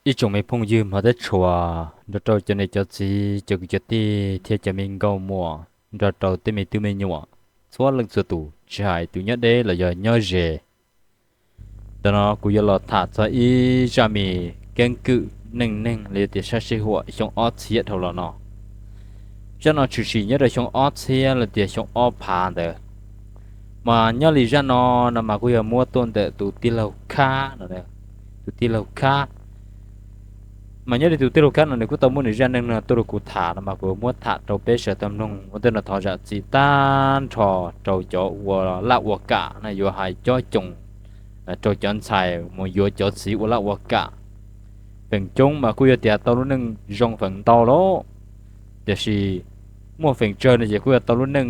Ib tsoom me phooj ywg hmov thiab tshua, nrog rau cov niam cov txiv, cov kwv cov tij thiab cov me nkauj muam, nrog rau tej me tub me nyuam, txhua leej txhua tus, tsis hais tus nyob deb los yog nyob ze. Ntawm no kuv yuav los tham txog ib zaj me keeb kwm neej neeg los yog tias sab sij huam xyoo ob txhiab dhau los no. Zaj no tshwm sim nyob rau xyoo ob txhiab los tias xyoo ob phav ntawd. Mas nyob li zaj no, no mas kuj yog muab tuaj ntawm tus tij laug Khab no. Tus tij laug Khab, mas nyob li tus tij laug Khab no nws kuj tau muab nws zaj neej neeg no tuaj rau kuv tham no mas kuv muab tham rau peb sawv daws mloog. Ua ntej no thov zam txim tag nrho rau cov ua laj ua kam no, yuav hais cob coos rau cov ntxhais mus yuav cov txiv ua laj ua kam. Feem coob mas kuj yog tias tau lub neej zoo feem ntau lawm, tiam sis muaj feem tsawg no ces kuj yog tau lub neej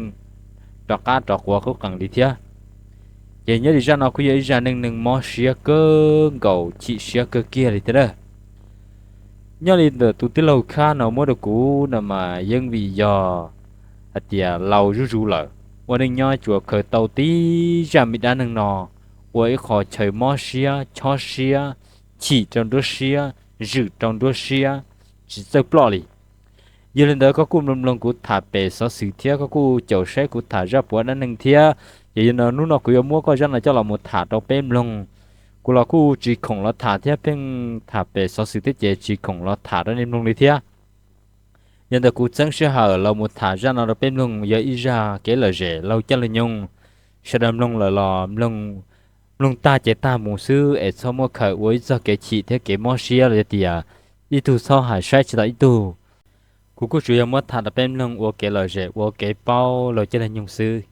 rov qab rov quav qub qees li thiab. Ces nyob li zaj no kuj yog ib zaj neej neeg mob siab kawg nkaus, chim siab kawg kiag li thiab na. Nyob li ntawm tus tij laug Khab no muab rau kuv no mas yeej vim yog hais tias laus zuj zus lawm, ua neej nyob tsuas khaws tau tib zaj me dab neeg no ua ib qho chaw mob siab, chob siab, chim rau nruab siab, zwm rau nruab siab, tsis txawj ploj li. Yog li ntawd koj kuj mloog mloog kuv tham pem xov xwm thiab koj kuj caum saib kuv tham zaj puav dab neeg thiab. Ces yog no hnub no kuv yuav muab koj zaj no coj los mus tham rau peb mloog. Kuv los kuj tsis khoom los tham thiab, pheej tham pem xov xwm thiab ces tsis khoom los tham rau nej mloog li thiab. Yog ntawd kuv txeeb sij hawm los mus tham zaj no rau peb mloog, yog ib zaj kev lom zem laug caij laug nyoog. Sawv daws mloog lawm los mloog, mloog tag ces tag mus xwb es txhob muab khaws ua ib txoj kev chim thiab kev mob siab los yog tias ib tug txhob hais saib tsis tau ib tug. Kuv kuj tsuas yog muab tham rau peb mloog ua kev lom zem ua kev paub laug caij laug nyoog xwb.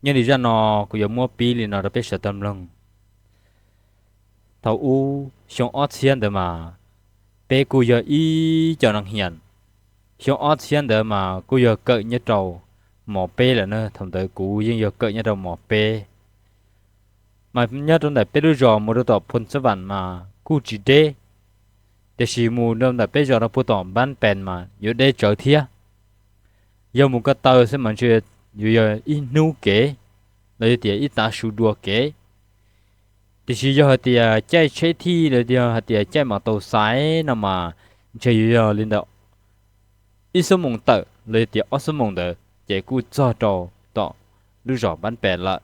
Nyob li zaj no kuv yuav muab pib li no rau peb sawv daws mloog. Thaum ub xyoo ob txhiab ntawd mas peb kuj yog ib co neeg hias. Xyoo ob txhiab ntawd mas kuj yog kawm nyob rau mos peb lawm na, thaum ntawd kuv yeej yog kawm nyob rau mos peb. Mas nyob rau ntawm peb lub zos mus rau tom Phoo Xab Vam mas kuj tsis deb, tiam sis mus rau ntawm peb zos rau puag tom Npab Pes mas yuav deb tsawv thiab. Yog mus ko taw xwb mas ntshe yuav yog ib hnub kev los yog tias ib tav su dua kev. Tiam sis yog hais tias caij tsheb thij los yog hais tias caij mas taus xaiv no mas ntshe yuav yog li ntawm ib xuab moos tawm los yog tias ob xuab moos ntawd ces kuj txog rau tom lub zos Npab Pes lawm.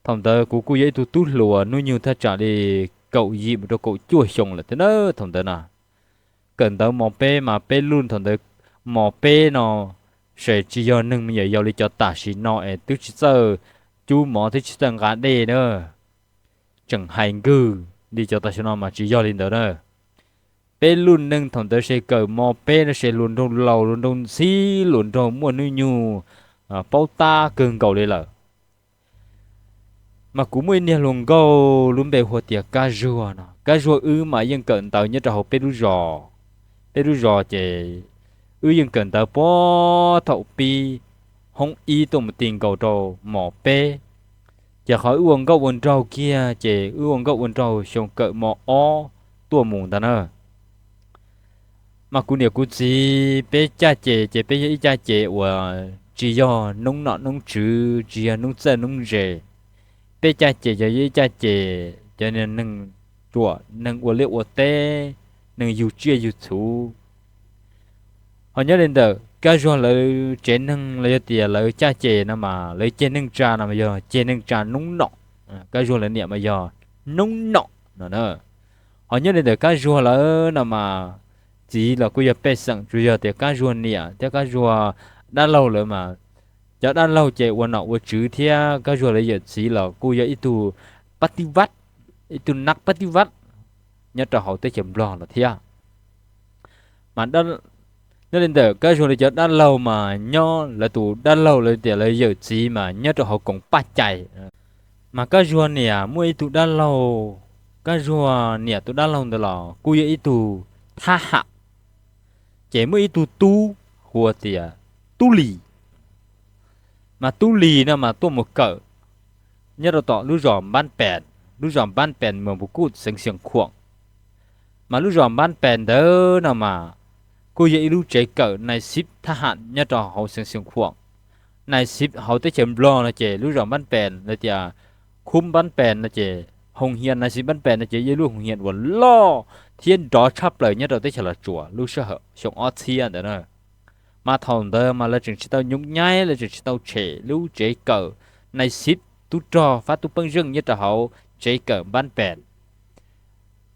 Thaum ntawd kuv kuj yog ib tug tub hluas hnub nyoog thaj tsam li kaum yim mus rau kaum cuaj xyoo lawm thiab na. Thaum ntawd na, kawm ntawv mos peb mas peb lub thaum ntawd mos peb no ces tsis yog neeg me nyuam yaus li cov tam sim no es twb tsis txawj cub mov twb tsis txawj nqa dej na. Tseem hais nkwg li cov tam sim no mas tsis yog li ntawd na. Peb lub neej thaum ntawd ces kawm mos peb no ces hluas nraug laus hluas nraug ntxhib hluas nraug muaj hnub nyoog paub tab kawg nkaus li lawm. Mas kuv muaj ib niag hluas nkauj lub npe hu tias Kab Zuag no. Kab Zuag wb mas yeej kawm ntawv nyob rau hauv peb lub zos. Peb lub zos ces wb yeej kawm ntawv puag thaum pib hoob ib tuaj mus ti nkaus rau mos peb. Ces qhov wb ua nkauj ua nraug kiag ces wb ua nkauj ua nraug xyoo kawm mos ob tuaj mus ntag na. Mas kuv niam kuv txiv peb caj ces ces peb yog ib caj ces uas tsis yog noob nom noob tswv, tsis yog noob txawj noob ntse. Peb caj ces yog ib caj ces cov neeg ruam, neeg ua liaj ua teb, neeg yug tsiaj yug txhu. Ho nyob li ntawm Kab Zuag lawv tsev neeg los yog tias lawv caj ces no mas lawv ceg neej tsa no mas yog ceg neej tsa noob nom. Kab Zuag lawv niam mas yog noob nom no na. Ho nyob li ntawm Kab Zuag lawv no mas txiv los kuj yog pej xeem, tsuas yog tias Kab Zuag niam thiab Kab Zuag dab laug lawv mas, cov dab laug ces ua nom ua tswv thiab Kab Zuag lawv yawm txiv los kuj yog ib tug pab tib vaj, ib tug nab pab tib vaj nyob rau hauv teb chaws Nplog los thiab. Mas nyob li ntawm Kab Zuag lawv cov dab laug mas nyob, lawv tus dab laug lawv tias lawv yawm txiv mas nyob rau hauv koom paj cai. Mas Kab Zuag niam muaj ib tug dab laug, Kab Zuag niam tus dab laug ntawd los kuj yog ib tug thab ham, ces muaj ib tug tub hu tias Tub Lis. Mas Tub Lis no mas tuaj mus kawm nyob rau tom lub zos Npab Pes, lub zos Npab Pes mas puv kuj xeev Xiav Khuam. Mas lub zos Npab Pes ntawd no mas kuj yog ib lub tsev kawm nais xib thab ham nyob rau hauv xeev Xiav Khuam. Nais xib hauv teb chaws Nplog no ces lub zos Npab Pes los tias khub Npab Pes no ces Hoos Hias Nais Xiv Npab Pes no ces yog ib lub hoos hias uas loj thiab nrov tshaj plaws nyob rau teb chaws Los Tsuas lub sij hawm xyoo ob txhiab ntawd na. Mas thaum ntawd mas lawv tseem tsis tau nyuj nyaib, lawv tseem tsis tau tshem lub tsev kawm Nais Xiv tub rog Fab Tub Peeb Zeej nyob rau hauv tsev kawm Npab Pes.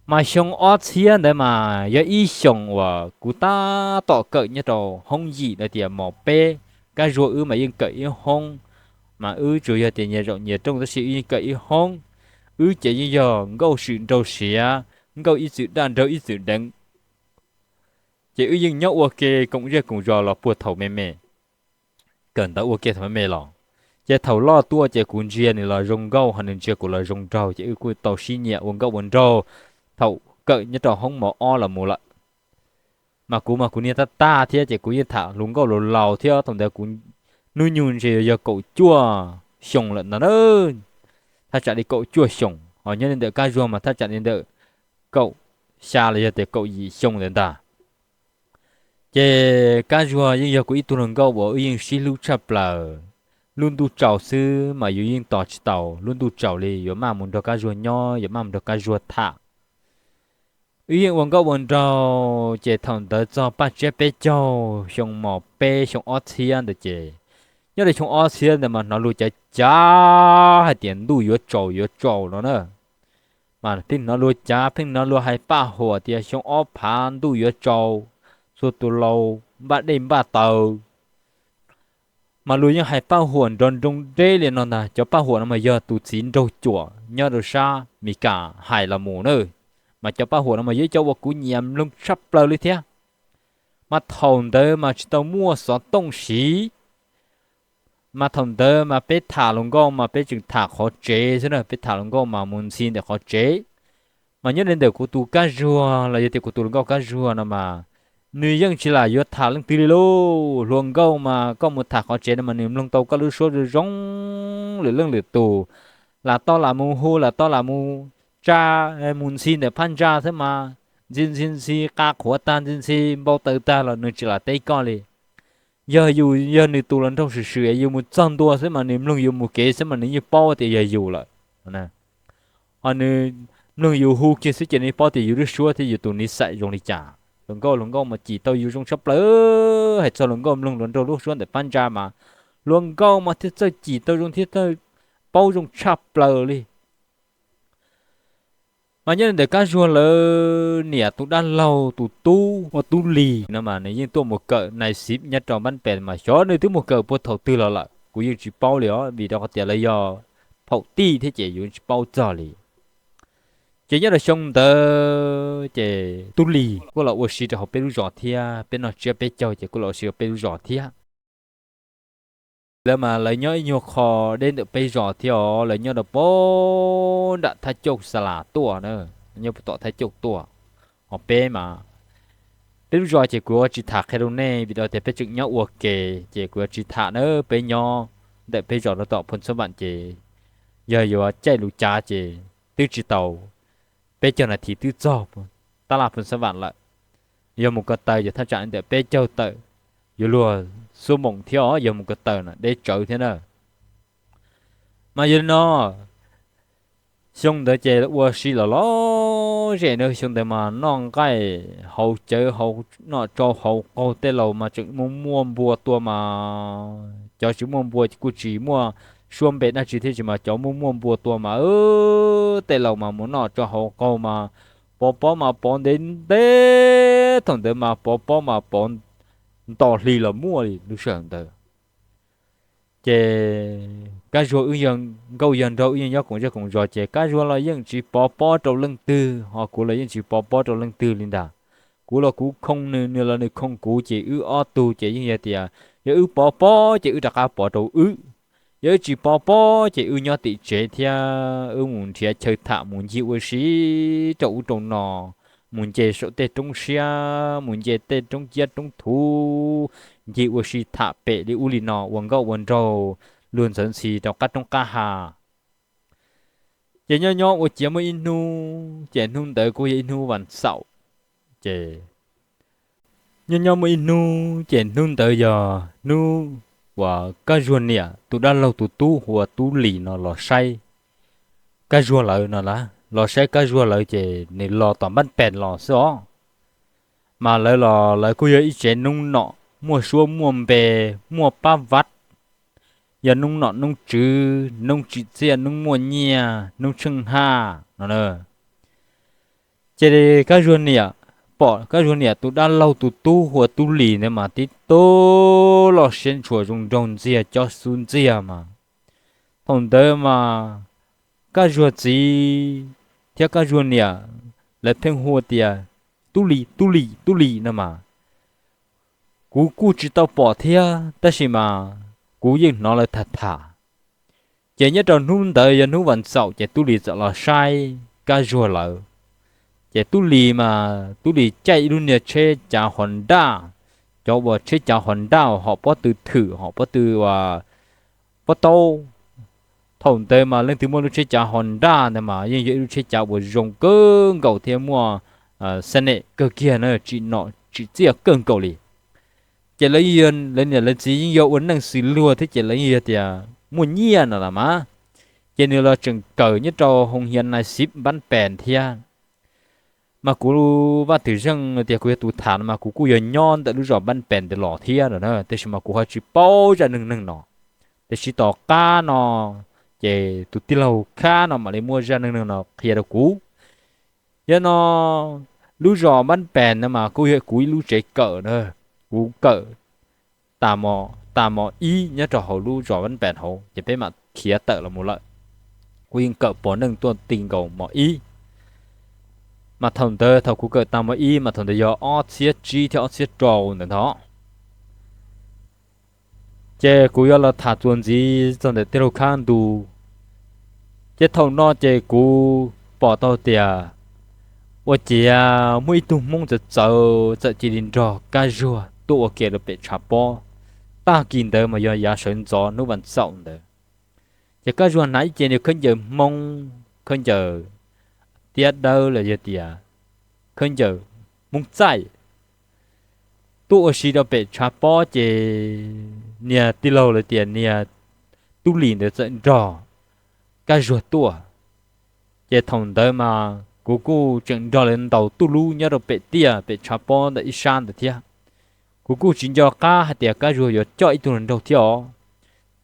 Mas xyoo ob txhiab ntawd mas yog ib xyoos uas kuv tab tom kawm nyob rau hoob yim no tias mos peb, Kab Zuag wb mas yeej kawm ib hoob, mas wb tsuas yog tias nyias zaum nyias rooj tab sis wb yeej kawm ib hoob. Wb ces yeej yog nkauj swm nraug siav, nkauj ib txwm daj nraug ib txwm deev, ces wb yeej nyob ua ke koom zej koom zos los puag thaum me me, kawm ntawv ua ke thaum me me los. Ces thaum loj tuaj ces kuv ntsia nws los zoo nkauj ho nws ntsia kuv los zoo nraug ces wb kuj tau sib nyiam ua nkauj ua nraug thaum kawm nyob rau hoob mos ob los mus lawm. Mas kuv mas kuv niag tab tag thiab ces kuv yeej tham hluas nkauj laus laus thiab, thaum ntawd kuv hnub nyoog ntshe yog kaum cuaj xyoo lawm ntag na. Thaj tsam li kaum cuaj xyoos, ho nyob li ntawm Kab Zuag mas thaj tsam li ntawm kaum xya los yog tias kaum yim xyoo ntawd ntag. Ces Kab Zuag yeej yog kuv ib tug hluas nkauj uas wb yeej sib hlub tshaj plaws. Lub ntuj tsaus xwb mas yus yeej tos tsis tau lub ntuj tsaus li yuav maj mus nrog Kab Zuag nyob, yuav maj mus nrog Kab Zuag tham. Wb yeej ua nkauj ua nraug ces thaum ntawd txog paj tsiab peb caug, xyoo mos peb xyoo ob txhiab ntawd ces, nyob rau xyoo ob txhiab ntawd mas hnov luag cav cav hais tias ntuj yuav tsaus yuav tsaus no na. Mas pheej hnov luag cav, pheej hnov luag hais paj huam tias xyoo ob phav ntuj yuav tsaus, txhua tus laus npaj dej npaj taws. Mas luag yeej hais paj huam nrov nroo deb li no ntag. Cov paj huam no mas yog tus txiv nraug cuam nyob rau sab Mes Kas hais los mus na. Mas cov paj huam no mas yog ib cov uas kuv nyiam mloog tshaj plaws li thiab. Mas thaum ntawd mas tsis tau muaj xov tooj siv. Mas thaum ntawd mas peb tham hluas nkauj mas peb tseem tham qhov tsev xwb na, peb tham hluas nkauj mas mus ntxhi ntawm qhov tsev. Mas nyob li ntawm kuv tus Kab Zuag los yog tias kuv tus hluas nkauj Kab Zuag no mas nws yeej tsis lam yuav tham leej twg li lauj. Hluas nkauj mas koj mus tham qhov tsev no mas nws mloog tau koj lub suab zoo zoo lwm leej lwm tus, lam tau lam mus hu, lam tau lam mus tsa, mus ntxhi ntawm phab ntsa xwb mas ntxhi ntxhi ntxhi qa qhuav tag, ntxhi ntxhi npau taws tag los nws tsis lam teb koj li. Yog yus yog nws tus hluas nraug swm swm, yus mus txog ntua xwb mas nws mloog yus mus kev xwb mas nws yeej paub tias yog yus lawm. Ho nws mloog yus hu kiag xwb ces nws paub tias yus lub suab thiab yus tus niv xais zoo li cas. Hluas nkauj, hluas nkauj mas cim tau yus zoo tshaj plaws. Hais txog hluas nkauj mloog hluas nraug lub suab ntawm phab ntsa mas hluas nkauj mas thiaj txawj cim tau zoo thiab txawj paub zoo tshaj plaws li. Mas nyob li ntawm Kab Zuag lawv niam tus dab laug tus tub ua Tub Lis no mas nws yeej tuaj mus kawm Nais Xiv nyob rau Npab Pes mas xyov nws twb mus kawm puag thaum twg los lawm kuv yeej tsis paub li os, vim rau qhov tias lawv yog phaum tij thiab ces yus tsis paub txog li. Ces nyob rau xyoo ntawd ces Tub Lis kuj los ua si rau hauv peb lub zos thiab, peb noj tsiab peb caug ces kuj los ua si rau peb lub zos thiab. Lawv mas lawv nyob ib nyuag qho deb ntawm peb zos thiab os, lawv nyob rau puag nram Thab Cauj Xa Las tuaj na, nyob puag tom Thab Cauj tuaj. Ho peb mas peb lub zos ces kuv yuav tsis tham qhia rau nej vim rau tias peb tseem nyob ua ke, ces kuv yuav tsis tham na. Peb nyob ntawm peb zos rau tom Phu Xab Vam ces yog yuav caij lus cav ces twb tsis tau peb caug nas this twb txog tab laj Phu Xab Vam lawm. Yog mus ko taw ces thaj tsam li ntawm peb caug tawm, yuav luag xuab moos thiab os, yog mus ko taw na deb tsawv thiab na. Mas yog li no, xyoo ntawd ces ua si los lom zem na, xyoo ntawd mas noj nqaij haus cawv, haus noj tsau haus qaug, tej laus mas tseem muaj muaj npua tua mas cov tsis muaj npua kuj tsis muaj suab npe dab tsi thiab tsis mas cov muaj muaj npua tua mas tej laus mas mus noj tsau haus qaug mas pov pob mas pov ntev ntev, thaum ntawd mas pov pob mas pov nto hli los muaj li lub sij hawm ntawd. Ces Kab Zuag wb yog nkauj yog nraug wb yeej nyob koom zej koom zos ces Kab Zuag los yeej tsis pov pob rau leej twg ho kuv los yeej tsis pov pob rau leej twg li ntag. Kuv los kuv khoo nws, nws los nws khoo kuv ces wb ob tug ces yeej yog tias yog wb pov pob ces wb rov qab pov rau wb, yog wb tsis pov pob ces wb nyob tim tsev thiab wb mus nrhiav chaw tham mus ncig ua si rau ub rau no, mus nce saum tej roob siab, mus nce tej roob ciab roob thuv, ncig ua si tham pem li ub li no ua nkauj ua nraug luag ntxhawv ntxhi rau qab roob qab hav. Ces nyob nyob ua ciav muaj ib hnub ces hnub ntawd kuj yog ib hnub vas xaum. Ces nyob nyob muaj ib hnub ces hnub ntawd yog hnub uas Kab Zuag niam tus dab laug tus tub hu ua Tub Lis no los saib. Kab Zuag lawv no las, los saib Kab Zuag lawv ces nws los tom npab pes los xwb os. Mas lawv los lawv kuj yog ib tsev noob nom muaj suab muaj npe, muaj pab vav, yog noob nom noob tswv, noob tsim txiaj, noob muaj nyiaj, noob tsheej haj no. Ces Kab Zuag niam, pom Kab Zuag niam tus dab laug tus tub hu ua Tub Lis ntawd mas tib tug loj siab ntshua zoo nraug ntxiag cob xub ntxiag mas. Thaum ntawd mas Kab Zuag txiv thiab Kab Zuag niam lawv pheej hu tias, Tub Lis, Tub Lis, Tub Lis no mas. Kuv kuj tsis tau pom thiab tab sis mas kuv yeej hnov lawv tham tham. Ces nyob rau hnub ntawd yog hnub vas txaum ces Tub Lis txawm los saib Kab Zuag lawv. Ces Tub Lis mas Tub Lis caij ib lub niag tsheb cav hos nraj, cov uas tsheb cav hos nraj hom pob tw thwm hom pob tw ua pob taub. Thaum ntawd mas leej twg muaj lub tsheb cav hos nraj ntawd mas yeej yog ib lub tsheb cav uas zoo kawg nkaus thiab muaj xab nem kawg kiag na, tsim nom tsim txiaj kawg nkaus li. Ces lawv, lawv niam lawv txiv yeej yog ua neej xws luag thiab ces lawv yeej yog tias muaj nyiaj no las mas. Ces nws los tseem kawm nyob rau hoo hiav nais xiv npab pes thiab. Mas kuv Vaj Twm Zeej tias kuv yog tus tham no mas kuv kuj yog nyob ntawm lub zos npab pes ntawd los thiab no na, tiam sis mas kuv ho tsis paub zaj neej neeg no. Tiam sis tom qab no ces tus tij laug Khab no mam li muaj zaj neej neeg no qhia rau kuv. Yog no, lub zos npab pes no mas kuj yog kuv ib lub tsev kawm na, kuv kawm tas mos ib nyob rau hauv lub zos npab pes hauv ces peb mam khiav tawm los mus lawm. Kuv yeej kawm pos neej tuaj ti nkaus mos ib. Mas thaum ntawd thaum kuv kawm tas mos ib mas thaum ntawd yog ob txhiab tsib thiab ob txhiab rau ntawd ntag. Ces kuv yuav los tham txuas ntxiv txog ntawm tij laug Khab ntu. Ces thaum no ces kuv pom tau tias ua ciav muaj ib tug Hmoob txawv txawv txawm cia li nrog Kab Zuag tuaj ua ke rau pem tshav pob. Tag kis ntawd mas yog yav sawv ntxov hnub vas txaum ntawd. Ces Kab Zuag hnav ib ce niag khaub ncaws Hmoob, khaub ncaws tiab dawb los yog tias khaub ncaws Hmoob txaij tuaj ua si rau pem tshav pob ces niag tij laug los tias niag Tub Lis ntawd txawm nrog Kab Zuag tuaj. Ces thaum ntawd mas kuv kuj tseem nrog lawv ntaus tuj lub nyob rau pem tiaj pem tshav pob ntawm ib sab ntawd thiab. Kuv kuj tsis nco qab hais tias Kab Zuag yuav coj ib tug hluas nraug thiab os.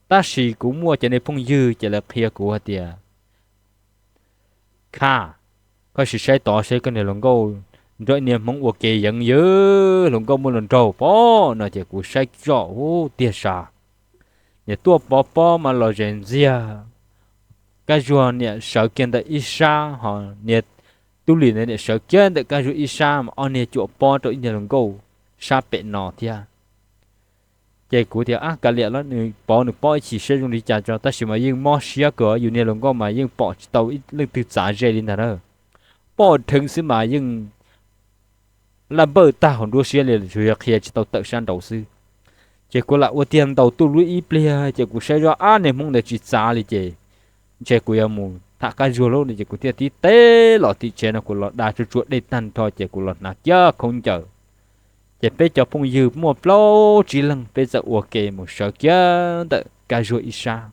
Tab sis kuv muaj cov niag phooj ywg ces lawv qhia kuv hais tias, Khab, koj sim saib tod saib koj niag hluas nkauj nrog ib niag Hmoob ua ke yeev yawg hluas nkauj muaj hluas nraug pob no ces kuv saib zoj ub tiag sas. Niam tuaj pov pob mas los zes ntxiag, Kab Zuag niam sawv kiag ntawm ib sab ho niag Tub Lis ntawd niam sawv kiag ntawm Kab Zuag ib sab mas ob niag cuam pob rau ib niag hluas nkauj sab pem no thiab. Ces kuv tias, Ab, kav liam los nws pov nws pob ib chim saib zoo li cas tso, tab sis mas yeej mob siab kawg, yus niag hluas nkauj mas yeej pom tsis tau leej twg txav ze li ntag na. Poj dheev xwb mas yeej laj npawj tag hauv nruab siab li, tsuas yog qhia tsis tau tawm sab nraud xwb. Ces kuv lam ua tiag ntaus tuj lub ib pliag ces kuv saib zoj ab niag Hmoob ntawd tsis txav li ces ntshe kuv yuav mus tham Kab Zuag lawm no ces kuv thiaj tib teb los tim tsev no, kuv los da tsuag tsuag dej tag nrho ces kuv los hnav kiag khaub ncaws. Ces peb cov phooj ywg muaj plaub tsib leeg peb txawm ua ke mus sawv kiag ntawm Kab Zuag ib sab.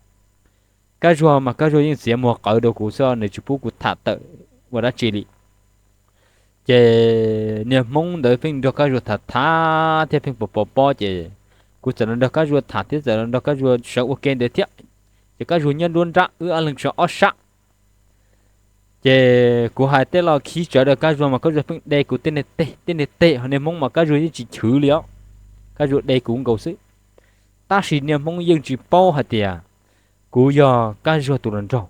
Kab Zuag mas Kab Zuag yeej txiav muag qawv rau kuv xwb, nws tsis pub kuv tham tawm ua dab tsi li. Ces niag Hmoob ntawd pheej nrog Kab Zuag tham tham thiab pheej pov pov pob ces kuv txawm los nrog Kab Zuag tham thiab txawm los nrog Kab Zuag sawv ua ke ntawd thiab. Ces Kab Zuag nyob nruab nrab wb ob leeg sawv ob sab. Ces kuv hais tej lo khib tsawv rau Kab Zuag mas Kab Zuag pheej de kuv tej niag teg tej niag teg, ho niag Hmoob mas Kab Zuag yeej tsis chwv li os. Kab Zuag de kuv nkaus xwb. Tab sis niag Hmoob yeej tsis paub hais tias kuv yog Kab Zuag tus hluas nraug.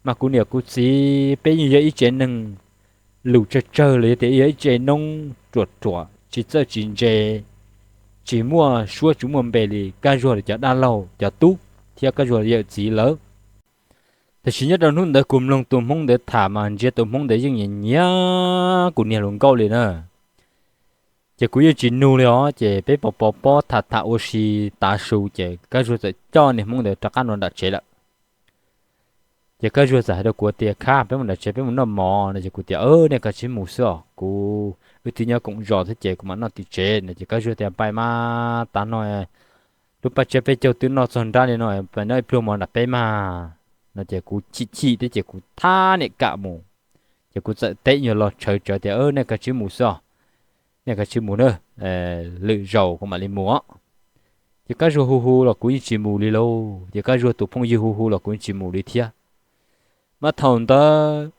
Mas kuv niam kuv txiv peb yeej yog ib tsev neeg lus tsawg tsawg los yog tias yog ib tsev noob ruam ruam tsis txawj tsis ntse, tsis muaj suab tsis muaj npe li Kab Zuag cov dab laug cov tub thiab Kab Zuag yawm txiv lawv. Tiam sis nyob rau hnub ntawd kuv mloog tus Hmoob ntawd tham mas ntsia tus Hmoob ntawd yeej nyiam nyiam kuv niag hluas nkauj li na. Ces kuv yeej tsis nug li os, ces peb pov pov pob tham tham ua si tav su ces Kab Zuag txawm coj niag Hmoob ntawd rov qab nram tsev lawm. Ces Kab Zuag txawm hais rau kuv tias, Khab, peb mus nram tsev peb mus noj mov no. Ces kuv tias, Nej kav tsij mus xwb os, kuv wb twb nyob koom zos thiab ces kuv mam noj tim tsev no. Ces Kab Zuag tias, Pais mas, tav no lub paj tsiab peb caug twb noj txog nrab li no, pais noj ib pluag mov nram peb mas. no ces kuv chim chim thiab ces kuv thab niam kam mus. Ces kuv txawm teb nyuag lo tshawv tsawv tias, Nej kav tsij mus xwb os, nej kav tsij mus na, lwm zaus kuv mam li mus os. Ces Kab Zuag hu hu los kuv yeej tsis mus li lauj, ces Kab Zuag tus phooj ywg hu hu los kuv yeej tsis mus li thiab. Mas thaum ntawd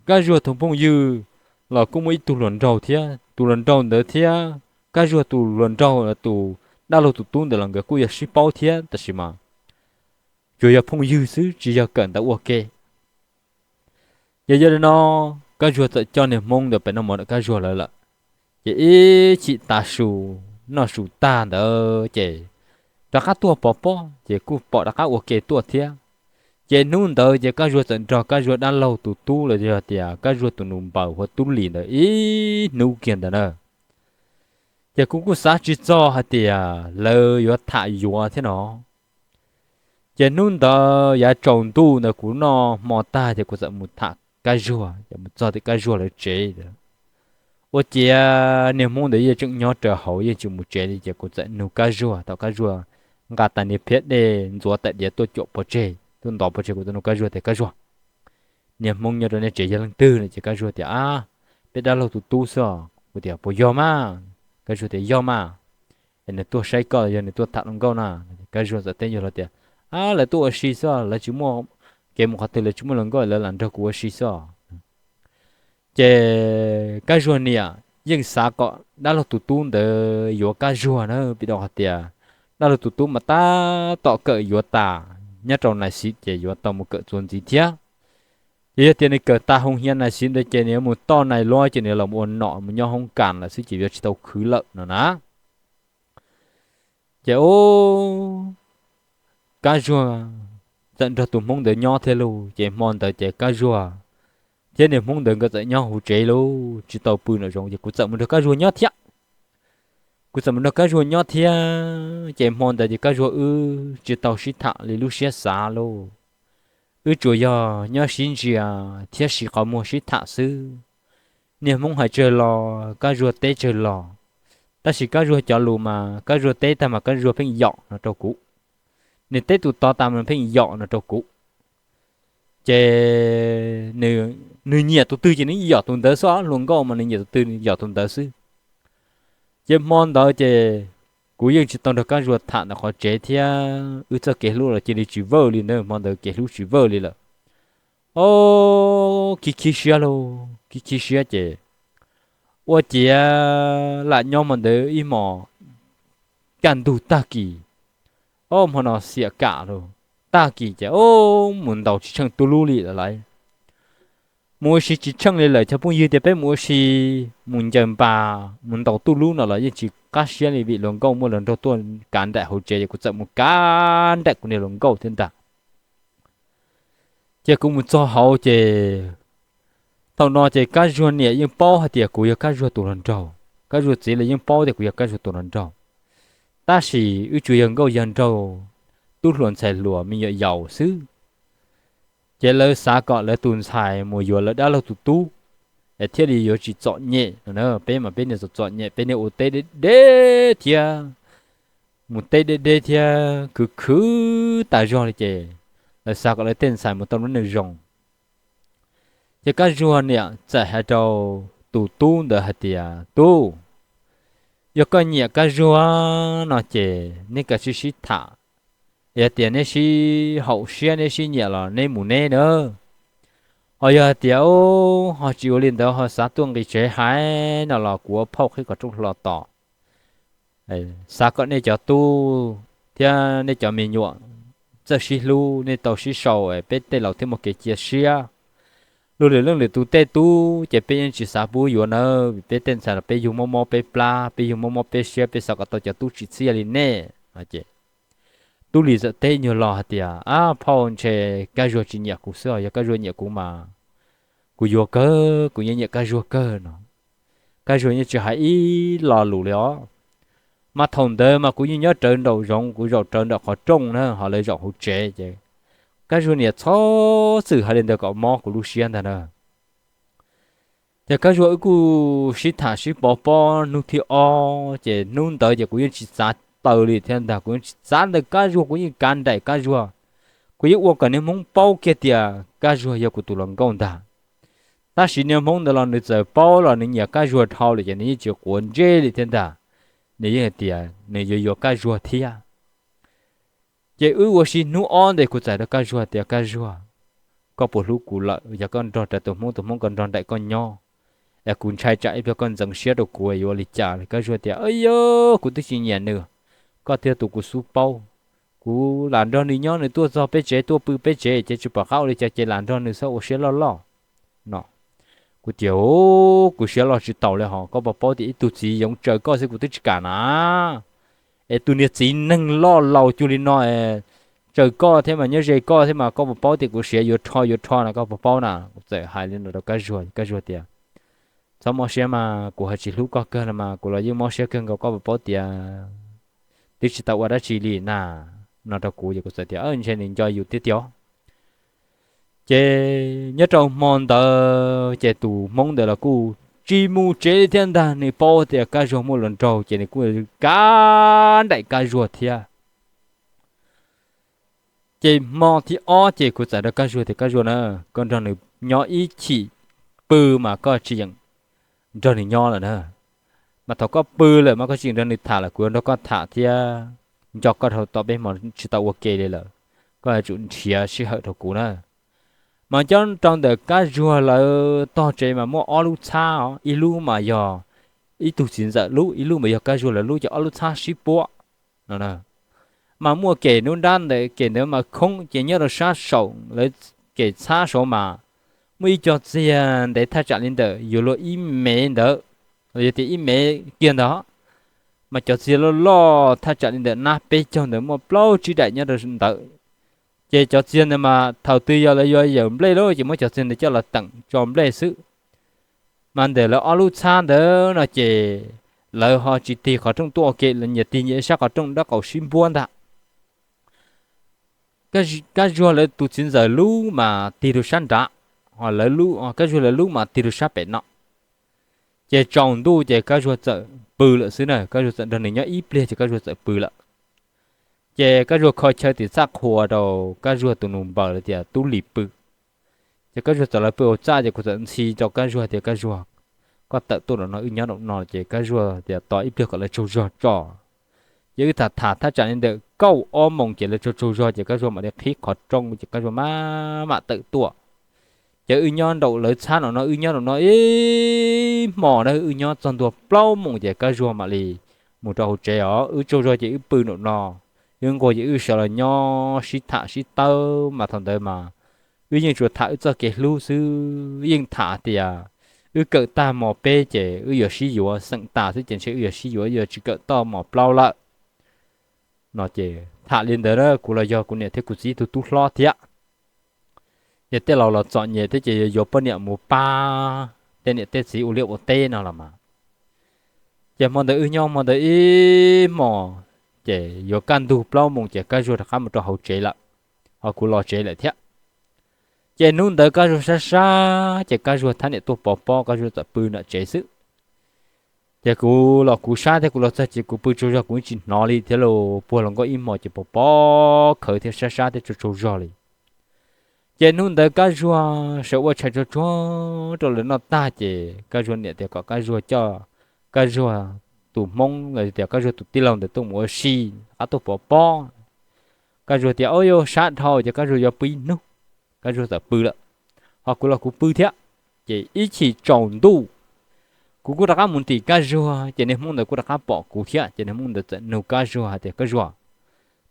Kab Zuag tus phooj ywg los kuj muaj ib tug hluas nraug thiab, tus hluas nraug ntawd thiab Kab Zuag tus hluas nraug, tus dab laug tus tub ntawd los nkawd kuj yog sib paub thiab tab sis mas tsuas yog phooj ywg xwb tsis yog kawm ntawv ua ke. Ces yog li no Kab Zuag txawm coj niag Hmoob ntawd pem noj mov ntawm Kab Zuag lawv lawm. Ces ib chim tav su noj su tag ntawd ces rov qab tuaj pov pob ces kuj pom rov qab ua ke tuaj thiab. Ces hnub ntawd ces Kab Zuag txawm nrog Kab Zuag dab laug tus tub los yog tias Kab Zuag tus nus npaws hu ua Tub Lis ntawd ib hnub kiag ntawd na. Ces kuv kuj xav tsis txog hais tias lawv yuav tham yuav thiab no. Ces hnub ntawd yav tsaus ntuj ntawd kuv noj hmo tag ces kuv txawm mus tham Kab Zuag, ces mus txog tim Kab Zuag lawv tsev. Ua ciav niag Hmoob ntawd yeej tseem nyob raws hauv yeej tsis mus tsev li ces kuv txawm nug Kab Zuag thaum Kab Zuag nqa tas niag phiab dej ntxuav tais diav tuaj cuam pov tseg tuaj ntov pov tseg kuv txawm nug Kab Zuag tias, Kab Zuag, niag Hmoob nyob rau nej tsev yog leej twg no? Ces Kab Zuag tias, Ab, peb dab laug tus tub xwb os. Kuv tias, Puas yog mas? Kab Zuag tias, Yog mas, es nws tuaj saib koj yog nws tuaj tham hluas nkauj na. Kab Zuag txawm teb yog los tias, Ab, lawv tuaj ua si xwb, lawv tsis muaj kev mus qhov twg, lawv tsis muaj hluas nkauj, lawv lam nrog kuv ua si xwb os. Ces Kab Zuag niam yeej xav kom dab laug tus tub ntawd yuav Kab Zuag na, vim rau qhov tias dab laug tus tub mas tab tom kawm yuav tas nyob rau nais xiv ces yuav tau mus kawm txuas ntxiv thiab. Ces yog tias nws kawm tas hoo hiav nais xiv ntawd ces nws yuav mus toj nais luab ces nws los ua nom mus nyob hoob kas lawm xwb ces yuav tsis tau khwv lawm no na. Ces ub, Kab Zuag txawm nrog tus Hmoob ntawd nyob thiab lauj, ces hmo ntawd ces Kab Zuag thiab niag Hmoob ntawd nkawd txawm nyob hauv tsev lauj, tsis tau pw nraum zoov ces kuv txawm mus nrog Kab Zuag nyob thiab. Kuv txawm mus nrog Kab Zuag nyob thiab, ces hmo ntawd ces Kab Zuag wb tsis tau sib tham li lub siab xav lauj. Wb tsuas yog nyob sib ntsia thiab siv qhov muag sib tham xwb. Niag Hmoob hais tsawg los Kab Zuag teb tsawg los, tab sis Kab Zuag cov lus mas Kab Zuag teb tag mas Kab Zuag pheej yaum no rau kuv. Nws teb tus tod tas mas pheej yaum no rau kuv. Ces nws nyiam tus twg ces nws yaum tus ntawd xwb, hluas nkauj mas nws nyiam tus twg nws yaum tus ntawd xwb. Ces hmo ntawd ces kuv yeej tsis tau nrog Kab Zuag tham ntawm qhov tsev thiab wb txoj kev hlub los cia li tsis vawj li ntawd, hmo ntawd kev hlub tsis vawj li lawm. Ob, khib khib siab lauj, khib khib siab ces ua ciav lam nyob hmo ntawd ib hmos kaj ntug tag kis. Ob, hmo no xiam kam lauj, tag kis ces ob, mus ntaus tsis tsheej tub lub li lawm lauj. Mus ua si tsis tsheej li lawm, cov phooj ywg tias peb mus ua si, mus ncaws npas mus ntaus tub lub no los yeej tsis qab siab li vim hluas nkauj muaj hluas nraug tuaj kav nraim hauv tsev es kuv txawm mus kav nraim kuv niag hluas nkauj thiab ntag. Ces kuv mus txog hauv ces thaum no ces Kab Zuag niam yeej paub hais tias kuv yog Kab Zuag tus hluas nraug, Kab Zuag txiv los yeej paub tias kuv yog Kab Zuag tus hluas nraug, tab sis wb tsuas yog nkauj yog nraug, tub hluas ntxhais hluas me nyuam yaus xwb. Ces lawv xav kom lawv tus ntxhais mus yuav lawv dab laug tus tub es thiaj li yuav tsis txom nyem no na. Peb mas peb niag txom txom nyem, peb niag ua teb deb deb thiab, mus teb deb deb thiab khwv khwv tas zog li ces lawv xav kom lawv tej ntxhais mus tau lub neej zoo. Ces Kab Zuag niam txawm hais rau tus tub ntawd hais tias, Tub, yog koj nyiam Kab Zuag no ces neb kav tsij sib tham. Yog tias neb sib haum siab neb sib nyiam los neb mus neb na. Ho yog hais tias ho tsis ua li ntawd ho xav tuaj nqis tsev hais no los kuv ua phauj qhib qhov rooj hlo tos. Xav kom nej cov tub thiab nej cov me nyuam txawj sib hlub, nej tau sib sau, peb tej laus thiaj muaj kev cia siab. Luag lwm leej lwm tus tej tub ces peb yeej tsis xav pub yuav nawb, vim peb tej ntxhais los peb yug mob mob peb plab, peb yug mob mob peb siab, peb xav kom tau cov tub tsim txiaj li nej. Tub Lis txawm teb nyuag los hais tias, Ab phauj, ntshe Kab Zuag tsis nyiam kuv xwb os, yog Kab Zuag nyiam kuv mas kuv yuav kawg, kuv yeej nyiam Kab Zuag kawg no. Kab Zuag yeej tsis hais ib lo lus li os. Mas thaum ntawd mas kuv yeej nyob rawv nraum zoov, kuv zaum rawv nraum qhov rooj na, ho lawv zaum hauv tsev ces Kab Zuag niam txhob txwm hais li ntawd kom mob kuv lub siab ntag na. Ces Kab Zuag wb kuj sib tham sib pov pob hnub thib ob ces hnub ntawd ces kuv yeej tsis txav taw li thiab ntag, kuv yeej tsis txav ntawm Kab Zuag, kuv yeej kav nraim Kab Zuag. Kuv yeej ua kom niag Hmoob paub kiag tias Kab Zuag yog kuv tus hluas nkauj ntag. Tab sis niag Hmoob ntawd los nws txawm paub los nws nyiam Kab Zuag dhau lawm ces nws yeej tsis quav ntsej li thiab ntag. Nws yeej hais tias nws yuav yuav Kab Zuag thiab. Ces wb ua si hnub ob ntawd kuv txawm hais rau Kab Zuag tias, Kab Zuag, koj puas hlub kuv lawm? Yog koj nrog rawv tus Hmoob, tus Hmoob koj nrog nraim koj nyob, es kuv ntshai tsam ib pliag koj ntxeev siab rau kuv yuav ua li cas? Kab Zuag tias, Yog kuv twb tsis nyiam nws, koj thiaj tus kuv xub paub. Kuv lam nrog nws nyob, nws tuaj txog peb tsev, tuaj pw peb tsev ces tsis pom qab ua li cas ces lam nrog nws xwb, ua siab loj loj no. Kuv tias, Kuv siab loj tsis taus li hos, koj puas paub tias ib tug txiv yoov tsaws koj xwb kuv twb tsis kam na. Es tus niag txiv neeg loj laus cuag li no tsaws koj thiab mas nyob ze koj thiab mas koj puas paub tias kuv siav yuav rho yuav rho na, koj puas paub na? Kuv txawm hais li no rau Kab Zuag, Kab Zuag tias, Txhob mob siab mas, kuv hais tsis hlub koj kawg los mas kuv los yeej mob siab kawg nkaus, koj puas paub tias twb tsis tau ua dab tsi li na, no rau kuv. Ces kuv txawm tias, Ntshe nws nco yus tiag tiag. Ces nyob rau hmo ntawd ces tus Hmoob ntawd los kuj tsis mus tsev li thiab ntag. Nws paub tias Kab Zuag muaj hluas nraug ces nws kuj kav nraim Kab Zuag thiab. Ces hmo thib ob ces kuv txawm rau Kab Zuag tias, Kab Zuag na, koj nrog nws nyob ib chim pw mas koj tsis yeem nrog nws nyob lawm na. Mas thaum koj pw lawm mas koj tsis yeem nrog nws tham lawm, kuv yuav nrog koj tham thiab nco koj dhau tom peb hmo tsis tau ua ke li lawm. Koj yuav tsum nrhiav sij hawm rau kuv na. Mas nyob rau ntawm Kab Zuag lawv tog tsev mas muaj ob lub txhab os, ib lub mas yog ib tug txiv ntxawm lub, ib lub mas yog Kab Zuag lawv lub, ces ob lub txhab sib puab no. Mas muaj kem nruab nrab ntawd, kem ntawd mas khoob, ces nyob rau sab saum lawv kem txhab saud mas muaj ib co txiag ntev thaj tsam li ntawm yuav luag ib mev ntawd, los yog tias ib mev kiag ntawd. Mas cov txiag loj loj thaj tsam li ntawm nab peb caug ntawd muaj plaub tsib daim nyob rau ntawd. Ces cov txiag ntawd mas thaum twg yog lawv yuav yawm nplej lawm ces muab cov txiag ntawd coj los teem tso nplej xwb. Mas ntawm lawv ob lub txhab ntawd no ces lawv ho tsis tig qhov rooj tuaj ua ke, lawv nyias tig nyias ib sab qhov rooj dab qaum sib npuab ntag. Kab Zuag lawv tus txiv ntxawm lub mas tig rau sab nrad, ho lawv lub, Kab Zuag lawv lub mas tig rau sab pem no. Ces tsaus ntuj ces Kab Zuag txawm pw lawm xwb na, Kab Zuag txawm nrog nws nyob ib pliag ces Kab Zuag txawm pw lawm. Ces Kab Zuag kho chaw tim txaj qhua rau Kab Zuag tus nus npaws lawv tias Tub Lis pw. Ces Kab Zuag txawm lawv pw hauv txaj ces kuv txawm ntxhi rau Kab Zuag tias, Kab Zuag, koj tawm tuaj nram no, wb nyob nram no. Ces Kab Zuag tias tos ib pliag kom lawv tsaug zog tso. Ces wb tham tham thaj tsam li ntawm kaum ob moos ces lawv tsaug tsaug zog ces Kab Zuag mam li qhib qhov rooj ces Kab Zuag mam mam tawm tuaj. Ces wb nyob nraum lawv txhab nram no, wb nyob nram no ib hmos na, wb nyob txog ntua plaub moos ces Kab Zuag mam li mus rau hauv tsev os. Wb tsaug zog ces wb pw nram no, wb nquag ces wb sawv los nyob sib tham sib tawb mas thaum ntawd mas wb yeej tsuas tham wb txoj kev hlub xwb, yeej tham tias wb kawm tag mos peb ces wb yuav sib yuav, xeem tas xwb ces ntshe wb yuav sib yuav, yuav tsis kawm txog mos plaub lawm no. Ces tham li ntawd na, kuv los yog kuv niam thiab kuv txiv ib tug tub hlob thiab. Ces tej laus los txom nyem thiab ces yuav yuav poj niam mus pab tej niam tej txiv ua liaj ua teb no los mas. Ces hmo ntawd wb nyob hmo ntawd ib hmos, ces yuav kaj ntug plaub moos ces Kab Zuag rov qab mus rau hauv tsev lawm, ho kuv los tsev lawm thiab. Ces hnub ntawd Kab Zuag sab sab ces Kab Zuag thab niam tuaj pov pob, Kab Zuag txawm pw nram tsev xwb. Ces kuv los kuv sab thiab, kuv los txog ces kuv pw tsaug zog kuv tsis hnov li thiab los puag hluas nkauj ib hmos ces pov pob khawv thiab sab sab thiab tsaug tsaug zog li. Ces hnub ntawd Kab Zuag sawv ua tshais tsuag tsuag rau lawv noj tag ces Kab Zuag niam tias kom Kab Zuag coj Kab Zuag tus Hmoob los tias Kab Zuag tus tij laug ntawd tuaj mus ua si, rov qab tuaj pov pob. Kab Zuag tias, Au, yuav sab dhau ces Kab Zuag yuav pw ib hnub, Kab Zuag txawm pw lawm. Ho kuv los kuv pw thiab. Ces ib chim tsaus ntuj, kuv kuj rov qab mus ntim Kab Zuag ces niag Hmoob ntawd kuj rov qab pom kuv thiab ces niag Hmoob ntawd txawm nug Kab Zuag hais tias, Kab Zuag,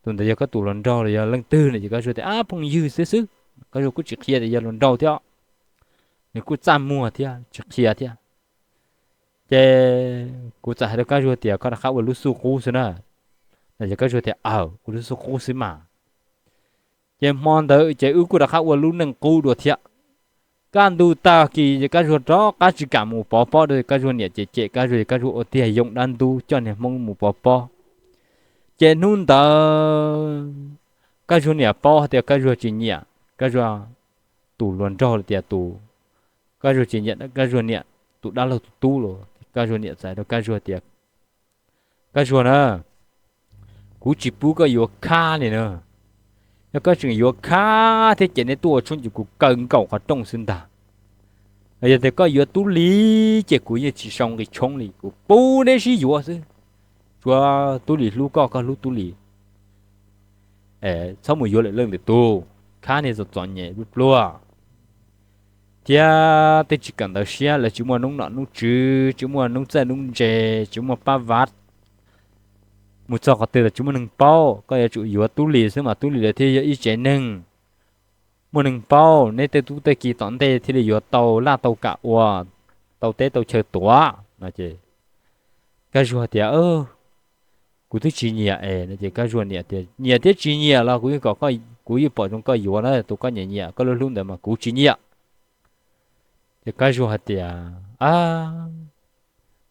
tus ntawd yog koj tus hluas nraug los yog leej twg no? Ces Kab Zuag tias, Ab, phooj ywg xwb xwb. Kab Zuag kuj tsis qhia tias yog hluas nraug thiab, nws kuj txaj muag thiab tsis qhia thiab. Ces kuv txawm hais rau Kab Zuag tias, Koj rov qab ua lub xuj qub xwb na. No ces Kab Zuag tias, Aw, ua lub xuj qub xwb mas. Ces hmo ntawd ces wb kuj rov qab ua lub neej qub dua thiab. Kaj ntug tag kis ces Kab Zuag rov qab tsis kam mus pov pob dua, Kab Zuag niam ces cem Kab Zuag, Kab Zuag ua tiag yoo dab ntub coj niag Hmoob mus pov pob. Ces hnub ntawd Kab Zuag niam paub hais tias Kab Zuag tsis nyiam Kab Zuag tus hluas nraug los tias tus, Kab Zuag tsis nyiam Kab Zuag niam tus dab laug tus tub los, Kab Zuag niam txawm hais rau Kab Zuag tias, Kab Zuag na, kuv tsis pub koj yuav khab li na. Yog koj tseem yuav khab thiab ces neb tuaj ua tshoob ces kuv kaw nkaus qhov rooj xwb ntag. Yog tias koj yuav tub li ces kuv yeej tsis sau nqi tshoob li, kuv pub neb sib yuav xwb. Tsuav tub li hlub koj, koj hlub tub li. Txhob mus yuav lwm leej lwm tus, khab niag txom txom nyem pluag pluag thiab twb tsis kawm ntawv siab, lawv tsis muaj noob nom noob tswv, tsis muaj noob txawj noob ntse, tsis muaj pab vav, mus txog qhov twg los tsis muaj neeg paub. Koj yuav tsum yuav tub li xwb mas tub li lawv thiaj yog ib tsev neeg muaj neeg paub, neb tej tub tej ki tom ntej thiaj li yuav tau laj tau kam ua, tau teb tau chaw tuav no ces Kab Zuag tias, Kuv twb tsis nyiam es. No ces Kab Zuag niam tias, Nyiam thiab tsis nyiam los kuv yeej kom, kuv yeej pom zoo koj yuav na, tus koj nyiam nyiam koj hlub hlub ntawd mas kuv tsis nyiam. Ces Kab Zuag hais tias,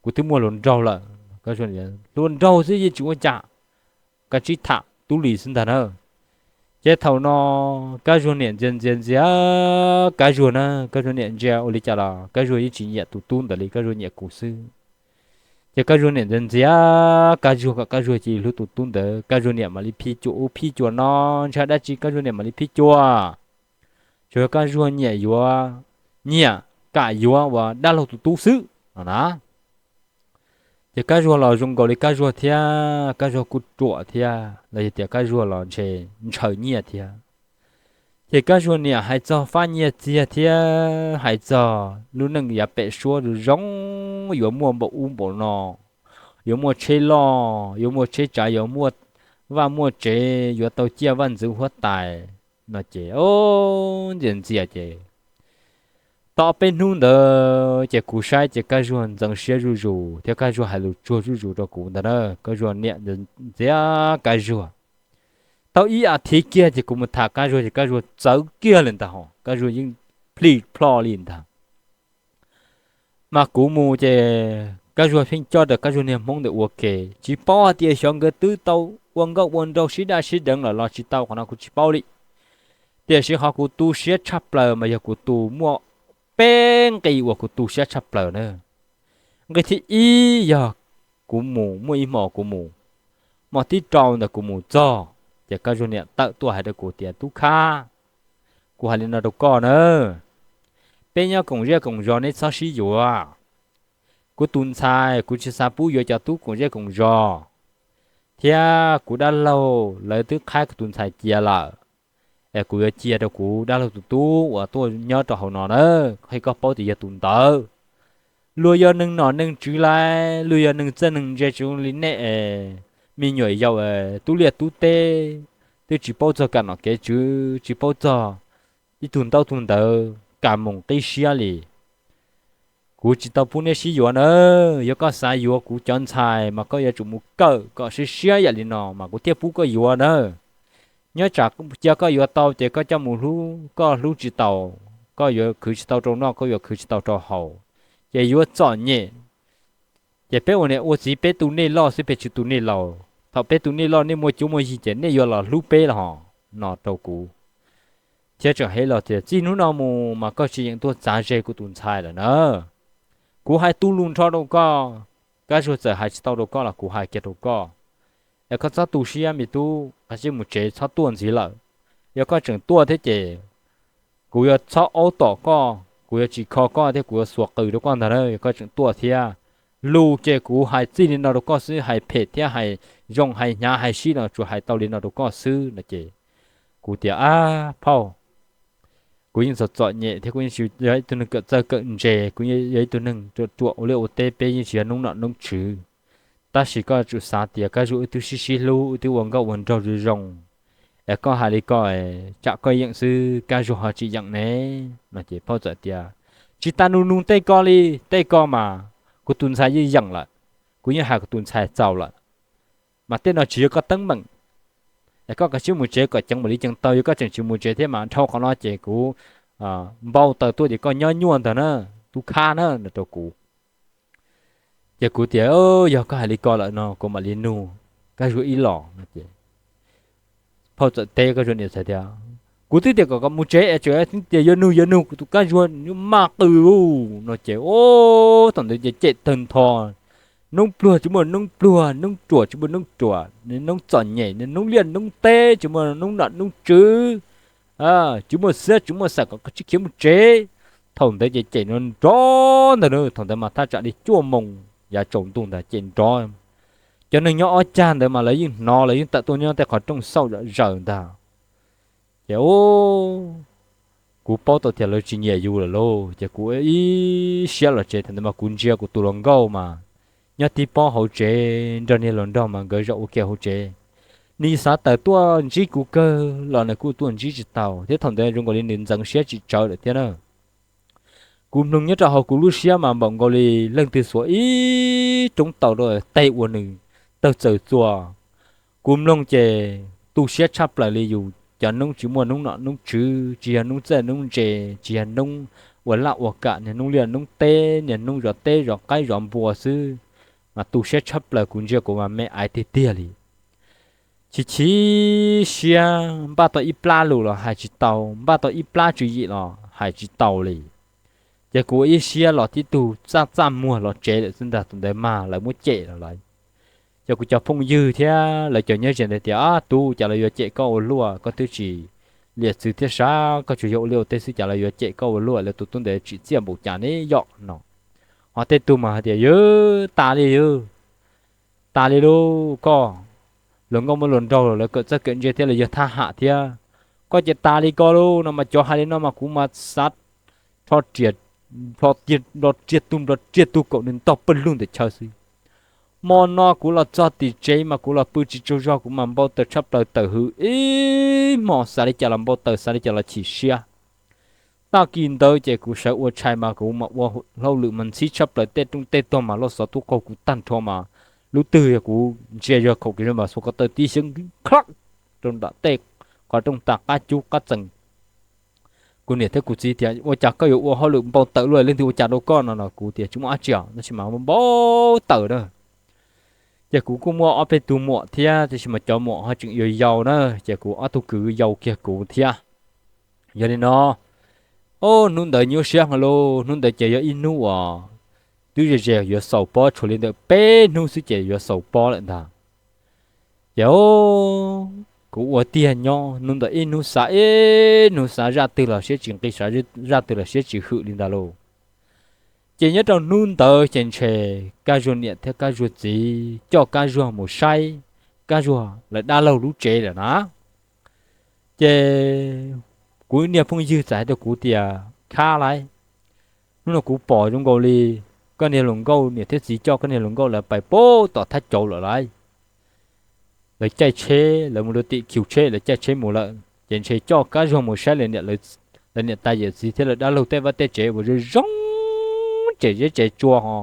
Kuv twb muaj hluas nraug lawm. Kab Zuag, Hluas nraug xwb yeej tsis ua cas, koj tsis tham tub li xwb ntag na. Ces thaum no Kab Zuag niam ntxias ntxias ntxias Kab Zuag na, Kab Zuag niam ntsia ua li cas los Kab Zuag yeej tsis nyiam tus tub ntawd li, Kab Zuag nyiam kuv xwb. Ces Kab Zuag niam ntxias ntxias Kab Zuag kom Kab Zuag cia li hlub tus tub ntawd, Kab Zuag niam mam li phij cuam ub phij cuam no, ntshai dab tsi Kab Zuag niam mam li phij cuam. Tsuas yog Kab Zuag nyiam yuav, nyiam kam yuav uas dab laug tus tub xwb no na. Ces Kab Zuag los zoo nkaus li Kab Zuag thiab, Kab Zuag kuj ruam thiab los yog tias Kab Zuag los ntshe ntshaw nyiaj thiab. Ces Kab Zuag niam hais txog fab nyiaj txiag thiab hais txog lub neej yav pem suab zoo zoo, yuav muaj npaum ub npaum no, yuav muaj tsheb loj, yuav muaj tsheb tsav, yuav muaj vaj muaj tsev, yuav tau ciaj vaj ntxwv huab tais no ces ntxias ntxias ces tom peb hnub ntawd ces kuv saib ces Kab Zuag ntxeev siab zuj zus thiab Kab Zuag hais lus tsuag zuj zus rau kuv ntag na. Kab Zuag niam ntxias Kab Zuag tau ib as thiv kiag ces kuv mus tham Kab Zuag ces Kab Zuag txawv kiag li ntag, ho Kab Zuag yeej plij plho li ntag. Mas kuv mus ces Kab Zuag pheej coj rawv Kab Zuag niag Hmoob ntawd ua ke, tsis paub hais tias xyov nkawd twb tau ua nkauj ua nraug sib daj sib deev lawm los tsis tau, qhov no kuv tsis paub li. Tiam sis qhov kuv tu siab tshaj plaws mas yog kuv tu muaj peb nqi uas kuv tu siab tshaj plaws na. Nqi thib ib yog kuv mus muaj ib hmo kuv mus, hmo thib rau ntawd kuv mus txog ces Kab Zuag niam tawm tuaj hais rau kuv tias, Tub Khab, kuv hais li no rau koj na, peb nyob koom zej koom zos neb txhob sib yuav. Kuv tus ntxhais kuv tsis xav pub yuav cov tub koom zej koom zos, thiab kuv dab laug lawv twb qhaib kuv tus ntxhais cia lawm, es kuv yuav cia rau kuv dab laug tus tub uas tuaj nyob rau hauv no na, qhia koj paub tias yog tus ntawd. Luag yog neeg nom neeg tswv lawm, luag yog neeg txawj neeg ntse tsis zoo li nej es, me nyuam yaus es tub liaj tub teb, twb tsis paub txog kam nom kev tswv, tsis paub txog ib tug ntaub tug ntawv, kam mus qib siab li. Kuv tsis tau pub neb sib yuav na. Yog koj xav yuav kuv cov ntxhais mas koj yuav tsum mus kawm kom siab siab yam li no mas kuv thiaj pub koj yuav na. Nyob tsam cia koj yuav tau ces koj coj mus hlub, koj hlub tsis tau, koj yuav khwv tsis tau rau noj, koj yuav khwv tsis tau rau haus, ces yuav txom nyem. Ces peb ua niam ua txiv peb tu nej loj xwb, peb tsis tu nej laus. Thaum peb tu nej loj nej muaj cuab muaj yig ces nej yuav los hlub peb los hos, no rau kuv. Thiab tseem hais los tias, Txij hnub no mus mas koj tsis yeem tuaj txav ze kuv tus ntxhais lawm na. Kuv hais tu lus nrho rau koj, Kab Zuag txawm hais tsis tau rau koj los kuv hais kiag rau koj, es koj txhob tu siab me tub, kav tsij mus tsev txhob tuaj ntxiv lawm. Yog koj tseem tuaj thiab ces kuv yuav txhob aub tom koj, kuv yuav tsis kho koj thiab kuv yuav xuas qws rau koj ntag na yog koj tseem tuaj thiab. Lus ces kuv hais txij li no rau koj xwb, hais phem thiab hais zoo hais hnyav hais sib no tsuas hais tau li no rau koj xwb no ces kuv tias, Ab phauj, kuv yeej txom txom nyem thiab kuv yeej tsis yog ib tug neeg kawm txawj kawm ntse, kuv yog ib tug neeg ruam ruam ua liaj ua teb, peb yeej tsis yog noob nom noob tswv. Tab sis koj tsum xav tias Kab Zuag wb twb sib sib hlub, wb twb ua nkauj ua nraug zoo zoo, es koj hais li ko, tsam koj yeem xwb Kab Zuag ho tsis yeem ne. No ces phauj txawm tias, Tsis tas nug nug tej ko li, tej ko mas kuv tus ntxhais yeej yeem lawm, kuv yeej hais kuv tus ntxhais txaus lawm, mas tej no tsis yog koj teeb meem. Es koj kav tsij mus tsev kom ceev npaum li ceev tau, yog koj tseem tsis mus tsev thiab mas dhau qhov no ces kuv npau taws tuaj ces koj nyob nyuaj ntag na, tub Khab na, no rau kuv. Ces kuv tias, Yog koj hais li ko lawm no kuv mam li nug Kab Zuag ib los no ces phauj txawm teb Kab Zuag niam tias, Kuv twb tias kom koj mus tsev es tseem tias yuav nug yuav nug, kuv tus Kab Zuag maj qws no ces, o, thaum ntawd ces cem tawg ntho, Noob pluag tsis muaj noob pluag, noob ruam tsis muaj noob ruam, noob txom nyem, noob liaj noob teb tsis muaj noob nom noob tswv, tsis muaj xiab tsis muaj xam kom koj tsis khiav mus tsev. Thaum ntawd ces cem nrov nrov ntag na, thaum ntawd mas thaj tsam li cuaj moos yav tsaus ntuj ntag cem nrov. Cov neeg nyob ob cag ntawd mas lawv yeej hnov, lawv yeej tawm tuaj nyob tej qhov rooj xauj zom zaws ntag. Ces kuv paub tau tias lawv tsis nyiam yus lawm lauj, ces kuv ib siab los tsev. Thaum ntawd mas kuv ntsia kuv tus hluas nkauj mas nyob tib pob hauv tsev nrog niag hluas nraug mas nkawd zaum ua ke hauv tsev. Nws xav tawm tuaj ntsib kuv kawg los nws kuj tuaj ntsib tsis tau thiab, thaum ntawd zoo nkaus li nws ntxeev siab tsis tsawv lawm thiab na. Kuv mloog nyob rau hauv kuv lub siab mas npaum nkaus li leej twg xuas ib roob taus rau teg ua nws tawg txaws txua. Kuv mloog ces tu siab tshaj plaws li yus cov noob tsis muaj noob nom noob tswv, tsis yog noob txawj noob ntse, tsis yog noob ua laj ua kam, niag noob liaj noob teb, niag noob zov teb zov qaib zov npua xwb, mas tu siab tshaj plaws. Kuv ntsia kuv mas me aiv tiag tiag li. Chim chim siab, npaj tau ib plab lus los hais tsis tau, npaj tau ib plab tswv yim los hais tsis tau li. Ces kuv ua ib siab los tib tug txaj txaj muag los tsev lawm xwb ntag. Thaum ntawd mas lawv muab cem lawm lauj. Ces kuv cov phooj ywg thiab lawv cov nyob ze ntawd tias, Ab, tub, cas lawv yuav cem koj ua luaj, koj twb tsis liam txwv thiab sab, koj tsuas yog ua liaj ua teb xwb cas lawv yuav cem koj ua luaj, lawv tus tub ntawd tsim txiaj npaum cas ne yom no. Ho tej tug mas hais tias, Yog tas li yog tas li lauj koj, hluas nkauj muaj hluas nraug lawm, lawv kawm txawj kawm ntse thiab lawv yog thab ham thiab, koj ces tas li koj lauj no. Mas cov hais li no mas kuv mas xav rho riam, nplho tiag, nplho riag tug, nplho riag tug kom nws ntog pawg lug ntawm chaw xwb. Hmo no kuv los txog tim tsev mas kuv los pw tsis tsaug zog, kuv mas npau taws tshaj plaws, tawm hws ib hmos, xav li cas los npau taws, xav li cas los chim siab. Tag kis ntawd ces kuv sawv ua tshais mas kuv mas ua hauj lwm mas ntxhib tshaj plaws, tej rooj tej tog mas loj xov tuaj qaug kuv tag nrho mas lub twg yog kuv ntsia yog khaum kev mas xuas ko taw tib xyeeb khlab rau nram tej qhov rooj tas qab cub qab txees. Kuv niam thiab kuv txiv tias, Ua cas koj yuav ua hauj lwm npau taws luaj, leej twg ua cas rau koj no? No kuv tias, Tsis muaj dab tsi os, tab sis mas npau taws na. Ces kuv kuj muaj ob peb tug muam thiab, tab sis mas cov muam ho tseem yau yau na, ces kuv ob tug kwv yau kiag kuv thiab. Yog li no, o, hnub ntawd nyuaj siab heev lauj. Hnub ntawd ces yog ib hnub uas twb ze ze yuav xaus pob, tshuav li ntawm peb hnub xwb ces yuav xaus pob lawm ntag. Ces kuv ua tiag nyob hnub ntawd ib hnub xav ib hnub xav, zaj twg los siab tsis nqis, zaj twg los siab tsis hwm li ntag lauj. Ces nyob rau hnub ntawd ces ntshe Kab Zuag niam thiab Kab Zuag txiv coj Kab Zuag mus saib Kab Zuag lawv dab laug lub tsev lawm na. Ces kuv niag phooj ywg txawm hais rau kuv tias, Khab lauj, hnub no kuv pom zoo nkaus li koj niag hluas nkauj niam thiab txiv coj koj niag hluas nkauj lawv pais pem tom thaj cauv lawm lauj. Lawv caij tsheb, lawv mus rau tim khiv tsheb, lawv caij tsheb mus lawm, ces ntshe coj Kab Zuag mus saib lawv niam, lawv niam tais yawm txiv thiab lawv dab laug tej vaj tej tsev uas zoo zoo, tsev zeb tsev tsua ho,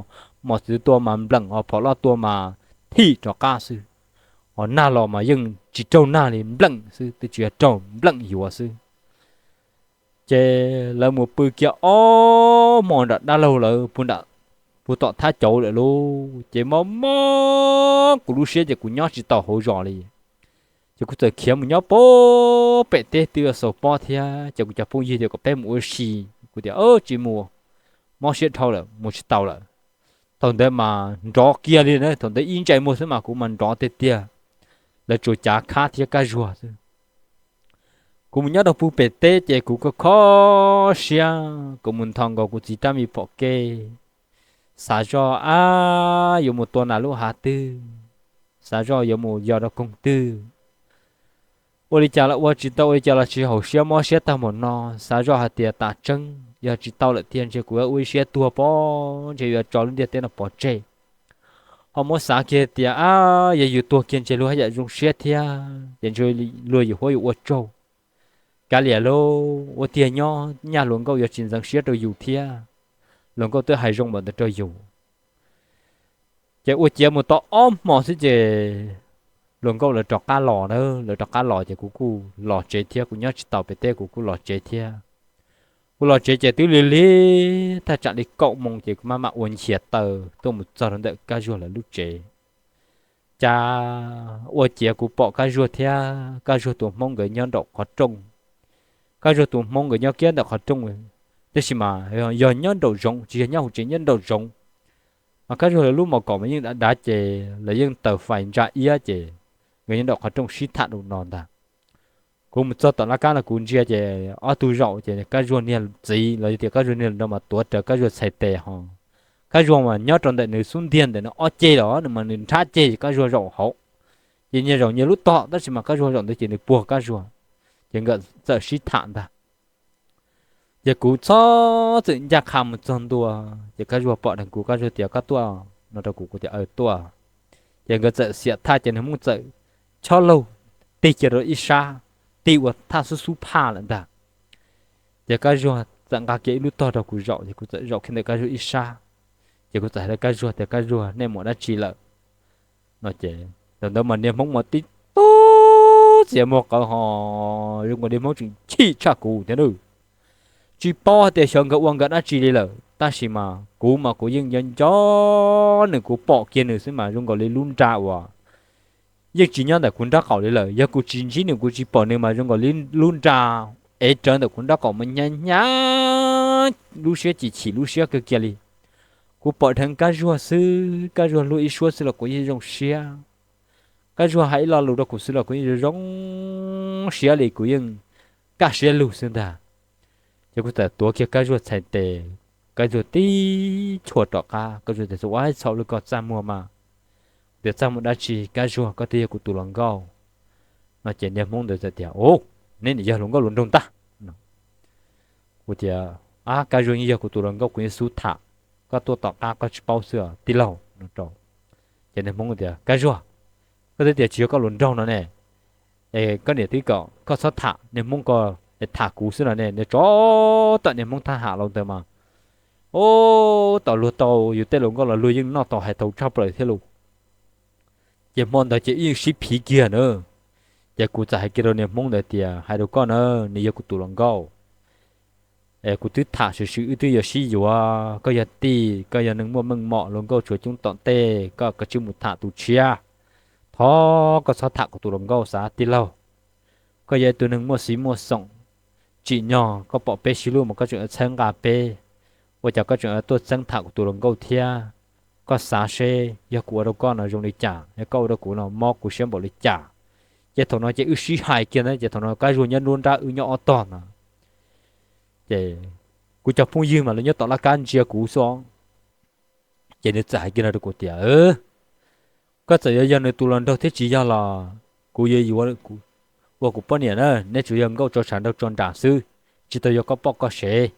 mos txwv tua mas npleem ho, phom loj tua mas thim rov qab xwb, ho nag los mas yeej tsis raug nag li, npleem xwb, twb tsis yog raug, npleem yuav xwb. Ces lawv mus pw kiag ob hmos nram dab laug lawv pw tom thaj cauv lawm lauj. Ces mob mob kuv lub siab ces kuv nyob tsis tau hauv zos li. Ces kuv txawm khiav mus nyob pem teb twb xaus pob thiab, ces kuv cov phooj ywg tias kom peb mus ua si. Kuv tias, Tsis mus, mob siab dhau lawm, mus tsis tau lawm. Thaum ntawd mas nrov kiag li na, thaum ntawd ib ntsais muag xwb mas kuv mas nrov tiag tiag. Lawv tsuas cav Khab thiab Kab Zuag xwb. Kuv mus nyob rau pem teb ces kuv kho kho siab, kuv mus nthos nkaus kuv txiv rab me phom kev, xav zoj ab yuav mus tua nas lub hav twg, xav zoj yuav mus yos rau koog twg. Ua li cas los ua tsis tau, ua li cas los tsis haum siab, mob siab tag npaum no. Xav zoj hais tias tas tseeb yog tsis tau lawm tiag ntshe kuv ua ib siab tuag pob, ntshe yuav tso lub ntiaj teb no pov tseg. Ho muab xav kiag tias ab yog yus tuag kiag ntshe luag haj yam zoo siab thiab, ces ntshe luag yuav huab yuav ua tsaug. Kav liam lauj, ua tiag nyob nyaj hluas nkauj yuav tsis ntxeev siab rau yus thiab. Hluas nkauj twb hais zoo npaum ntawd rau yus. Ces ua ciav mus tau ob hmos xwb ces hluas nkauj lawv rov qab los na, lawv rov qab los ces kuv kuj los tsev thiab, kuv nyob tsis tau pem teb kuv kuj los tsev thiab. Kuv los tsev ces twb lig lig thaj tsam li kaum moos ces kuv maj mam ua nchias taw tuaj mus txog rau ntawm Kab Zuag lawv lub tsev. Cas ua ciav kuv pom Kab Zuag thiab Kab Zuag tus hmoob nkawd nyob nraum qhov rooj. Kab Zuag tus hmoob nkawd nyob kiag ntawm qhov rooj, tab sis mas yog nyob nraum zoov, tsis yog nyob hauv tsev, nyob nraum zoov. Mas Kab Zuag lawv lub mos kaum mas yeej dav dav ces lawv yeej taws fais ntsa iab ces nkawd nyob nraum qhov rooj sib tham rau no ntag. Kuv mus txog tom laj kab no kuv ntsia ces ob tug zaum ces Kab Zuag niag txiv los yog tias Kab Zuag niag hluas nraug mas tuav rawv Kab Zuag txhais tes ho. Kab Zuag mas nyob rau ntawm nws xub ntiag ntawm nws ob ceg los nws mas nws nrhab ceg ces Kab Zuag zaum hauv. Ces nyias zaum nyias lub tom tab sis mas Kab Zuag zaum ntawd ces nws puag Kab Zuag. Ces nkawd txawm sib tham ntag. Ces kuv txhob txwm ncaj qha mus txog ntua ces Kab Zuag pom dheev kuv, Kab Zuag tias koj tuaj no rau kuv, kuv tias aw tuaj. Ces nkawd txawm xiam thaj ces nws Hmoob txawm chob laug tig cia rau ib sab, tig ua thaj xub xub phaj lawm ntag. Ces Kab Zuag txawm nqa kiag ib lub tog rau kuv zaum ces kuv txawm zaum kiag ntawm Kab Zuag ib sab. Ces kuv txawm hais rau Kab Zuag tias Kab Zuag, nej mus dab tsi lawm no ces thaum ntawd mas niag Hmoob mas tib tug txias muag qawv ho, zoo nkaus li Hmoob tseem chim tshaj kuv thiab na. Tsis paub hais tias xyov nkawd ua nkawd dab tsi li lawm tab sis mas kuv mas kuv yeej nco nco nws, kuv pom kiag nws xwb mas zoo nkaus li lub nra uas yeej tsis nyob ntawm kuv nraub qaum li lawm. Yog kuv tsis ntsib nws kuv tsis pom nws mas zoo nkaus li lub nra ev rawv ntawm kuv nraub qaum mas hnyav hnyav, lub siab chim chim lub siab kawg kiag li. Kuv pom dheev Kab Zuag xwb, Kab Zuag luag ib suab xwb los kuv yeej zoo siab. Kab Zuag hais ib lo lus rau kuv xwb los kuv yeej zoo zoo siab li, kuv yeej kaj siab lug xwb ntag. Ces kuv txawm tuav kiag Kab Zuag txhais tes, Kab Zuag tib chua rov qab, Kab Zuag tias ua txhaum li koj txaj muag mas. Tias txaj muag dab tsi, Kab Zuag koj twb yog kuv tus hluas nkauj no ces niag Hmoob ntawd txawm tias, Ub, neb nim yog hluas nkauj hluas nraug ntag. Kuv tias, Ab, Kab Zuag yeej yog kuv tus hluas nkauj, kuv yeej xub tham, koj tuaj tom qab koj tsis paub xwb tij laug no rau. Ces niag Hmoob tias, Kab Zuag, koj twb tias tsis yog koj hluas nraug no ne, es koj niam twb kom koj txhob tham niag Hmoob ko, es tham kuv xwb no ne. Nws tso tom niag Hmoob thaj ham laus ntawd mas, ub, tau luag tau yus tej hluas nkauj los luag yeej noj tau hais tau tshaj plaws thiab lauj. Ces hmo ntawd ces wb yeej sib phiv kiag na. Ces kuv txawm hais kiag rau niag Hmoob ntawd tias, Hais rau koj na, nws yog kuv tus hluas nkauj, es kuv twb tham swm swm wb twb yuav sib yuav, koj yog tij, koj yog neeg muaj meej mom, hluas nkauj tshuav coob tom tej, koj kav tsij mus tham tus tshiab. Thov koj txhob tham kuv tus hluas nkauj xav tij laug. Koj yog ib tug neeg muaj xiv muaj xoom, tsim nyog koj pom peb sib hlub mas koj tseem yuav txhawb nqa peb, ua cas koj tseem yuav tuaj txeeb tham kuv tus hluas nkauj thiab? Koj xav seb yog kuv ua rau koj no zoo li cas, yog koj ua rau kuv no mob kuv siab npaum li cas? Ces thaum no ces wb sib hais kiag ntawd ces thaum no Kab Zuag nyob nruab nrab wb nyob ob tog ntawd. Ces kuv cov phooj ywg mas lawv nyob tom laj kab ntsia kuv xwb. Ces nws txawm hais kiag no rau kuv tias, Koj txawm yuav yog nws tus hluas nraug thiab tsis yog los kuv yuav yuav ua kuv poj niam na, neb tsuas yog nkauj tso tshav nraug tso nram xwb, tsis tau yog koj poj koj sev.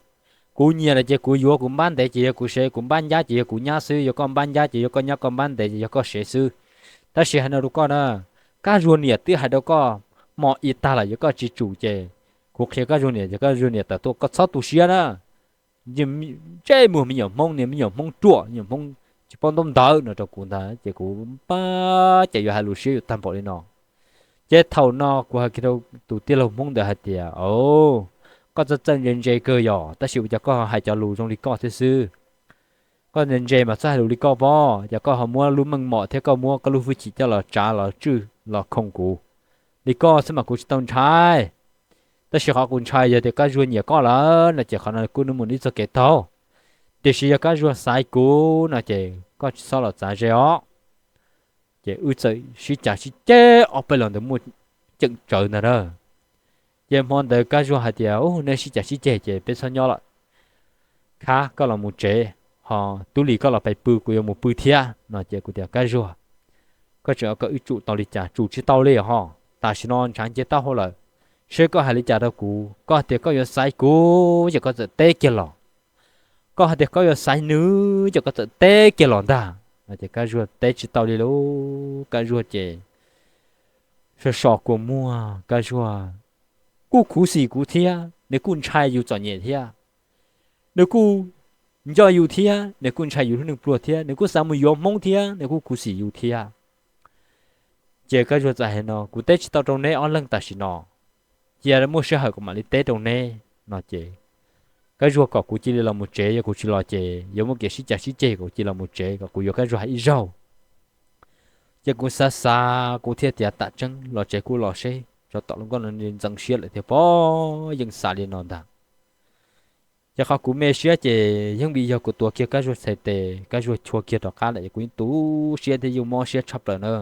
Kuv nyiam lawm ces kuv yuav, kuv npab ntev ces yog kuv sev, kuv npab ncab ces yog kuv nyab xwb, yog koj npab ncab ces yog koj nyab, koj npab ntev ces yog koj sev xwb. Tab sis hais no rau koj na, Kab Zuag niam twb hais rau koj hmo ib tag lawm, yog koj tsis tsum ces kuv qhia Kab Zuag niam ces Kab Zuag niam tawm tuaj, koj txhob tu siab na. Ntsej muag me nyuam Hmoob, niag me nyuam Hmoob ruam, me nyuam Hmoob tsis paub ntaub ntawv no rau kuv ntag. Ces kuv pab cas yuav hais lus siab yuav tag npaum li no. Ces thaum no kuv hais kiag rau tus tij laug Hmoob ntawd hais tias, Au, koj txawj txawj ntse ntse kawg yom, tab sis ua cas koj hais cov lus zoo li koj thiab xwb? Koj ntse ntse mas txhob hais lus li koj pob, yog koj ho muab lub meej mom thiab koj muab koj lub hwj chim coj los tsav los tswj los khoom kuv li koj xwb mas kuv tsis tau ntshai. Tab sis qhov kuv ntshai yog tias Kab Zuag nyiam koj lawm no ces qhov no kuj nws mus nib txoj kev taug. Tiam sis yog Kab Zuag xaiv kuv no ces koj tsis txhob los txav ze os. Ces wb txawm sib cav sib ceg ob peb los ntawd muaj ceem tsawv ntag na. Ces hmo ntawd Kab Zuag hais tias, Ub, nej sib cav sib ceg ces peb txhob nyob lawm. Khab, koj los mus tsev, ho Tub Lis koj los pais pw, kuv yuav mus pw thiab no ces kuv tias, Kab Zuag, koj tseem kom wb tsum tau li cas? Tsum tsis tau li ho. Tam sim no ntshav nce taub hau lawm, seb koj hais li cas rau kuv. Koj hais tias koj yuav xaiv kuv ces koj txawm teb kiag los. Koj hais tias koj yuav xaiv nws ces koj txawm teb kiag los ntag. Ces Kab Zuag teb tsis tau li lauj, Kab Zuag ces so so kua muag, Kab Zuag kuj khuv xim kuv thiab, nws kuj ntshai yus txom nyem thiab. Nws kuj nco yus thiab, nws kuj ntshai yus lub neej pluag thiab, nws kuj xav mus yuav Hmoob thiab, nws kuj khuv xim yus thiab. Ces Kab Zuag txawm hais no, Kuv teb tsis tau rau neb ob leeg tam sim no, cia muaj sij hawm kuv mam li teb rau neb no ces Kab Zuag kom kuv cia li los mus tsev, yog kuv tsis los ces yuav muaj kev sib cav sib ceg, kom kuv cia li los mus tsev kom kuv yuav Kab Zuag hais ib zaug. Ces kuv xav xav kuv thiaj tias tam tseeb los tsev kuj los seb tsov tom hluas nkauj no ntxeev siab lawm thiab pob, yeej xav li no ntag. Ces qhov kuv me siab ces yeej vim yog kuv tuav kiag Kab Zuag txhais tes, Kab Zuag chua kiag rov qab lawm es kuv yeej tu siab thiab yeej mob siab tshaj plaws na.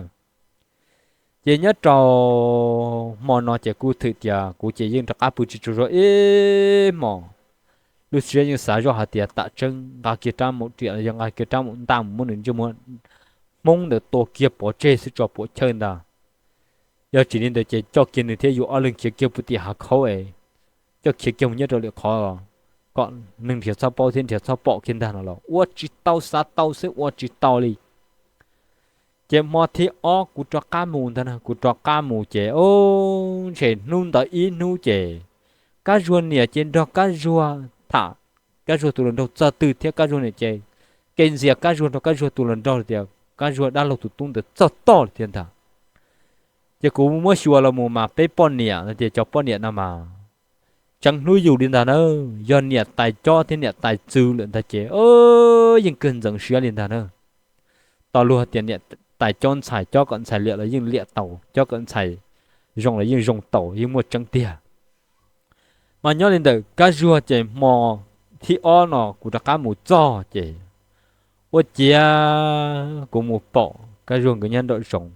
Ces nyob rau hmo no ces kuj thwm tias kuv ces yeej rov qab pw tsis tsaug zog ib hmos. Lub siab yeej xav zoj hais tias tam tseeb nqa kiag rab maum riam los yog nqa kiag rab maum ntaj mus muab nws ntsej muag hmoob ntawd tua kiag pov tseg xwb tso puam chawj ntag. Yog tsis li ntawd ces coj kiag nws thiab yus ob leeg khiav kiag puag tim hav khaub es coj khiav kiag mus nyob rau lwm qhov kom neeg nrhiav txhob paub thiab nrhiav txhob pom kiag ntag no los ua tsis tau, xav tau xwb ua tsis tau li. Ces hmo thib ob kuv rov qab mus ntag, kuv rov qab mus ces o, ntshe hnub ntawd ib hnub ces Kab Zuag niam ces nrog Kab Zuag tham, Kab Zuag tus hluas nraug txog twg thiab Kab Zuag niam ces ke ntxias Kab Zuag nrog Kab Zuag tus hluas nraug tias Kab Zuag dab laug tus tub ntawd txog toj li thiab ntag. Ces kuv muab xyuas los mus mas peb poj niam no tias cov poj niam no mas tseem hlub yus li ntag na, yog niam tais cob thiab niam tais txwv lawm ntag ces yeej kawg ntxeev siab li ntag na. Tau luag tias niam tais cob ntxhais, cob kom ntxhais liam los yeej liam tau, cob kom ntxhais zoo los yeej zoo tau, yeej muaj tseeb tiag. Mas nyob li ntawm Kab Zuag ces hmo thib ob no kuv rov qab mus txog ces ua ciav kuv mus pom Kab Zuag nkawd nyob nraum zoov,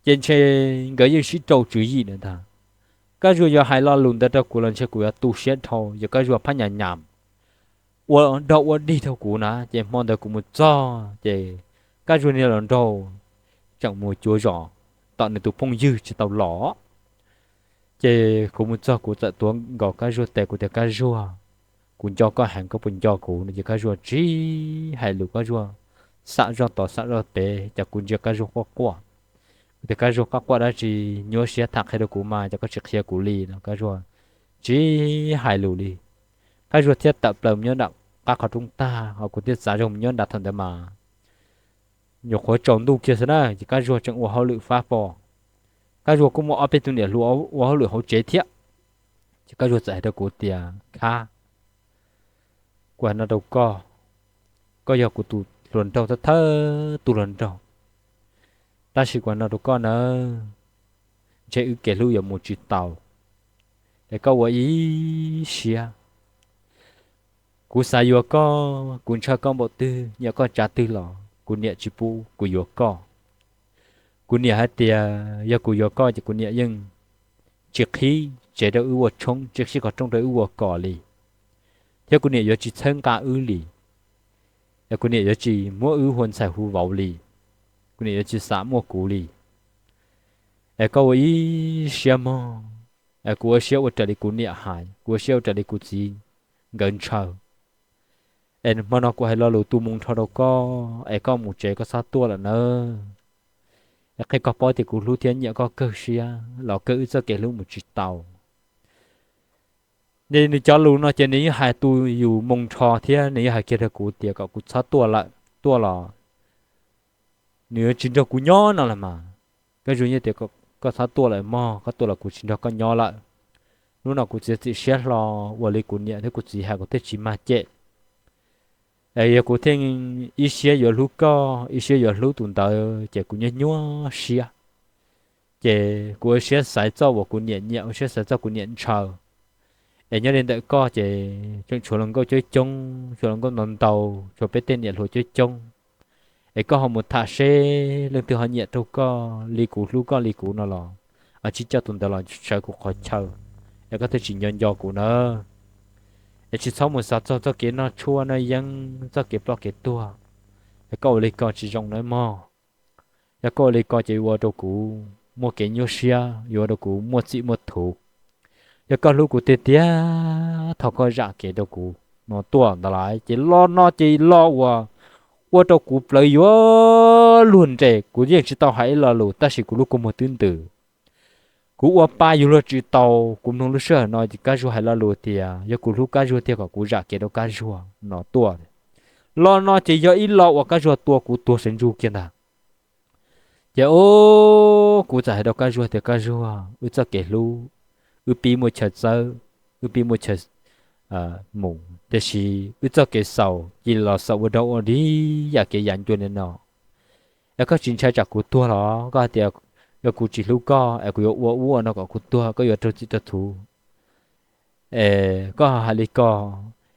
ces ntshe nkawd yeej sib rau tswv yim na ntag. Kab Zuag yuav hais lo lus ntawd rau kuv los ntshe kuv yuav tu siab dhau, yog Kab Zuag phab nyas nyas ua dog ua dig rau kuv na. Ces hmo ntawd kuv mus txog ces Kab Zuag niag hluas nraug tseem mus cuav zos tom nws tus phooj ywg tsis tau los. Ces kuv mus txog kuv txawm tuav nkaus Kab Zuag tes, kuv tias Kab Zuag, kuv nco koj heev, koj puas nco kuv no? Ces Kab Zuag tsis hais lus, Kab Zuag xam zoj tod xam zoj pem, ces kuv ntsia Kab Zuag quaj quaj. Kuv tias Kab Zuag, koj quaj dab tsi? Nyuaj siab tham qhia rau kuv mas, ces koj tsis qhia kuv li no. Kab Zuag tsis hais lus li. Kab Zuag thiaj tawm plaws mus nyob nram qab qhov rooj tag, ho kuv thiaj txav zog mus nyob nram thaum ntawd mas nyuam qhuav tsaus ntuj kiag xwb na, ces Kab Zuag tseem ua hauj lwm fab fo. Kab Zuag kuj muaj ob peb tug niam hluas ua hauj lwm hauv tsev thiab. Ces Kab Zuag txawm hais rau kuv tias, Khab, kuv hais no rau koj, koj yog kuv tus hluas nraug thawj thawj tus hluas nraug, tab sis kuv hais no rau koj nawb, ntshe wb kev hlub yuav mus tsis tau, es koj ua ib siab. Kuv xav yuav koj, kuv ntshaw koj npaum twg, nyiam koj tsav twg los kuv niam tsis pub kuv yuav koj. Kuv niam hais tias yog kuv yuav koj ces kuv niam yeej tsis qhib tsev rau wb ua tshoob, tsis qhib qhov rooj rau wb ua kos li, thiab kuv niam yuav tsis txhawb nqa wb li, es kuv niam yuav tsis muab wb hu ntxhais hu vauv li, kuv niam yuav tsis xav muaj kuv li. Es koj ua ib siab mog, es kuv ua siab ua raws li kuv niam hais, kuv ua siab ua raws li kuv txiv nkawd ntshaw. Es hmo no kuv hais lo lus tu moo nrho rau koj, es koj mus tsev koj txhob tuaj lawm nawb. Es qhia koj paub tias kuv hlub thiab nyiam koj kawg siab los kawg wb txoj kev hlub mus tsis tau. Ces nws cov lus no ces nws yeej hais tu yus moo nrho thiab nws yeej hais kiag rau kuv tias kom kuv txhob tuaj lawm, tuaj los nws yuav tsis nrog kuv nyob no los mas. Kab Zuag yeej tias koj txhob tuaj lawm mog, koj tuaj los kuv tsis nrog koj nyob lawm. Hnub no kuv txiav txim siab hlo, ua li kuv niam thiab kuv txiv hais kuv thiaj tsis mag cem. Es yog kuv thiaj ib siab yuav hlub koj, ib siab yuav hlub tus ntawd ces kuv nyuaj nyuaj siab. Ces kuv ua siab xaiv txoj uas kuv niam nyiam, ua siab xaiv txoj kuv niam ntshaw. Es nyob li ntawm koj ces tseem tshuav hluas nkauj coob coob, tshuav hluas nkauj ntau ntau, tshuav peb tej niam hluas coob coob. Es koj ho mus tham seb leej twg ho nyiam rau koj li kuv hlub koj li kuv no los, tsis coj tus ntawd los sawv kuv qhov chaw, es koj thiaj tsis nco nco kuv nawb. Es tsis txhob mus xav txog txoj kev noj tshuaj noj yeeb, txoj kev ploj kev tuag. Es koj ua li ko tsis zoo nawb mog. Yog koj ua li ko ces yuav ua rau kuv muaj kev nyuaj siab, yuav ua rau kuv muaj txim muaj thuv. Yog koj hlub kuv tiag tiag, thov koj zam kev rau kuv no tuaj ntawd lawm. Ces lo no ces lo uas ua rau kuv plawv yuav luag nres, kuv yeej tsis tau hais ib lo lus tab sis kuv lub kua muag twb ntws. Kuv ua pa yuav luag tsis tau, kuv mloog lub sij hawm no ces Kab Zuag hais lo lus tias yog kuv hlub Kab Zuag tiag kom kuv zam kev rau Kab Zuag no tuaj. Lo no ces yog ib lo uas Kab Zuag tua kuv tuag sawv ntsug kiag ntag. Ces o, kuv txawm hais rau Kab Zuag tias Kab Zuag, wb txoj kev hlub, wb pib muaj chaw txawb, wb pib muaj chaw mus, tiam sis wb txoj kev xaus cia li los xaus ua dog ua dig yam kev yav ncua li no. Es koj tsis ntshai tsam kuv tuag los? Koj hais tias yog kuv tsis hlub koj es kuv yuav ua ub ua no kom kuv tuag, koj yuav raug txim raug thuv. Es koj hais li ko,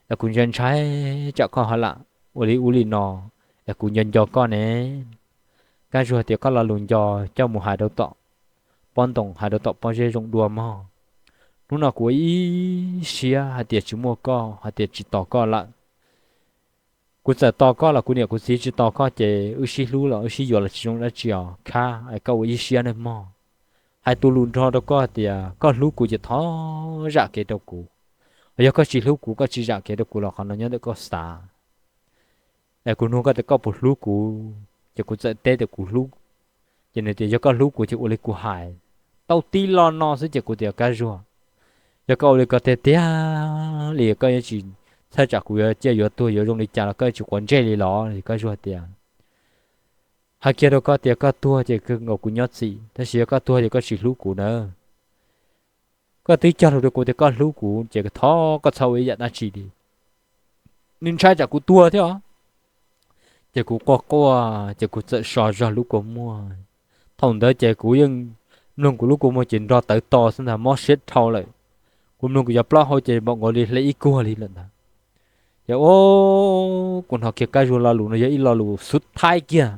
Es kuv ntshai ntshai tsam koj ho lam ua li ub li no, es kuv nco nco koj ne. Kab Zuag tias koj lo lus nco coj mus hais rau tom pob ntoos, hais rau tom pob zeb zoo dua mog. Hnub no kuv ua ib siab hais tias tsis muaj koj, hais tias tsis tos koj lawm. Kuv txawm tos koj los kuv niam kuv txiv tsis tos koj ces wb sib hlub los wb sib yuav los tsis zoo dab tsi os Kab, es koj ua ib siab nawb mog. Hais tus lus nrog rau koj tias koj hlub kuv ces thov zam kev rau kuv. Yog koj tsis hlub kuv koj tsis zam kev rau kuv los qhov no nyob ntawm koj xav. Es kuv nug koj tias koj puas hlub kuv, ces kuv txawm teb tias kuv hlub. Ces nws tias yog koj hlub kuv ces ua li kuv hais, tau tib lo no xwb ces kuv tias Kab Zuag, yog koj ua li ko tiag tiag li koj yuav tsis txhawj tsam kuv yuav ciaj yuav tuag yuav zoo li cas los koj yuav tsis quav ntsej li los? Kab Zuag tias hais kiag rau koj tias koj tuag ces kawg nkaus kuv nyob txim, tab sis yog koj tuag ces koj tsis hlub kuv na. Koj twb cog lus rau kuv tias koj hlub kuv ces thov koj txhob ua ib yam dab tsi li. Nws ntshai tsam kuv tuag thiab os. Ces kuv quaj quaj ces kuv txawm so zog lub kua muag. Thaum ntawd ces kuv yeej mloog kuv lub kua muag ces nrog tawv to xwb ntag, mob siab dhau lawm. Kuv mloog kuv cov plaub hau ces npaum nkaus li hle ib kuag li lawm ntag. Ces kuv hnov kiag Kab Zuag lo lus no yog ib lo lus xub thaib kiag.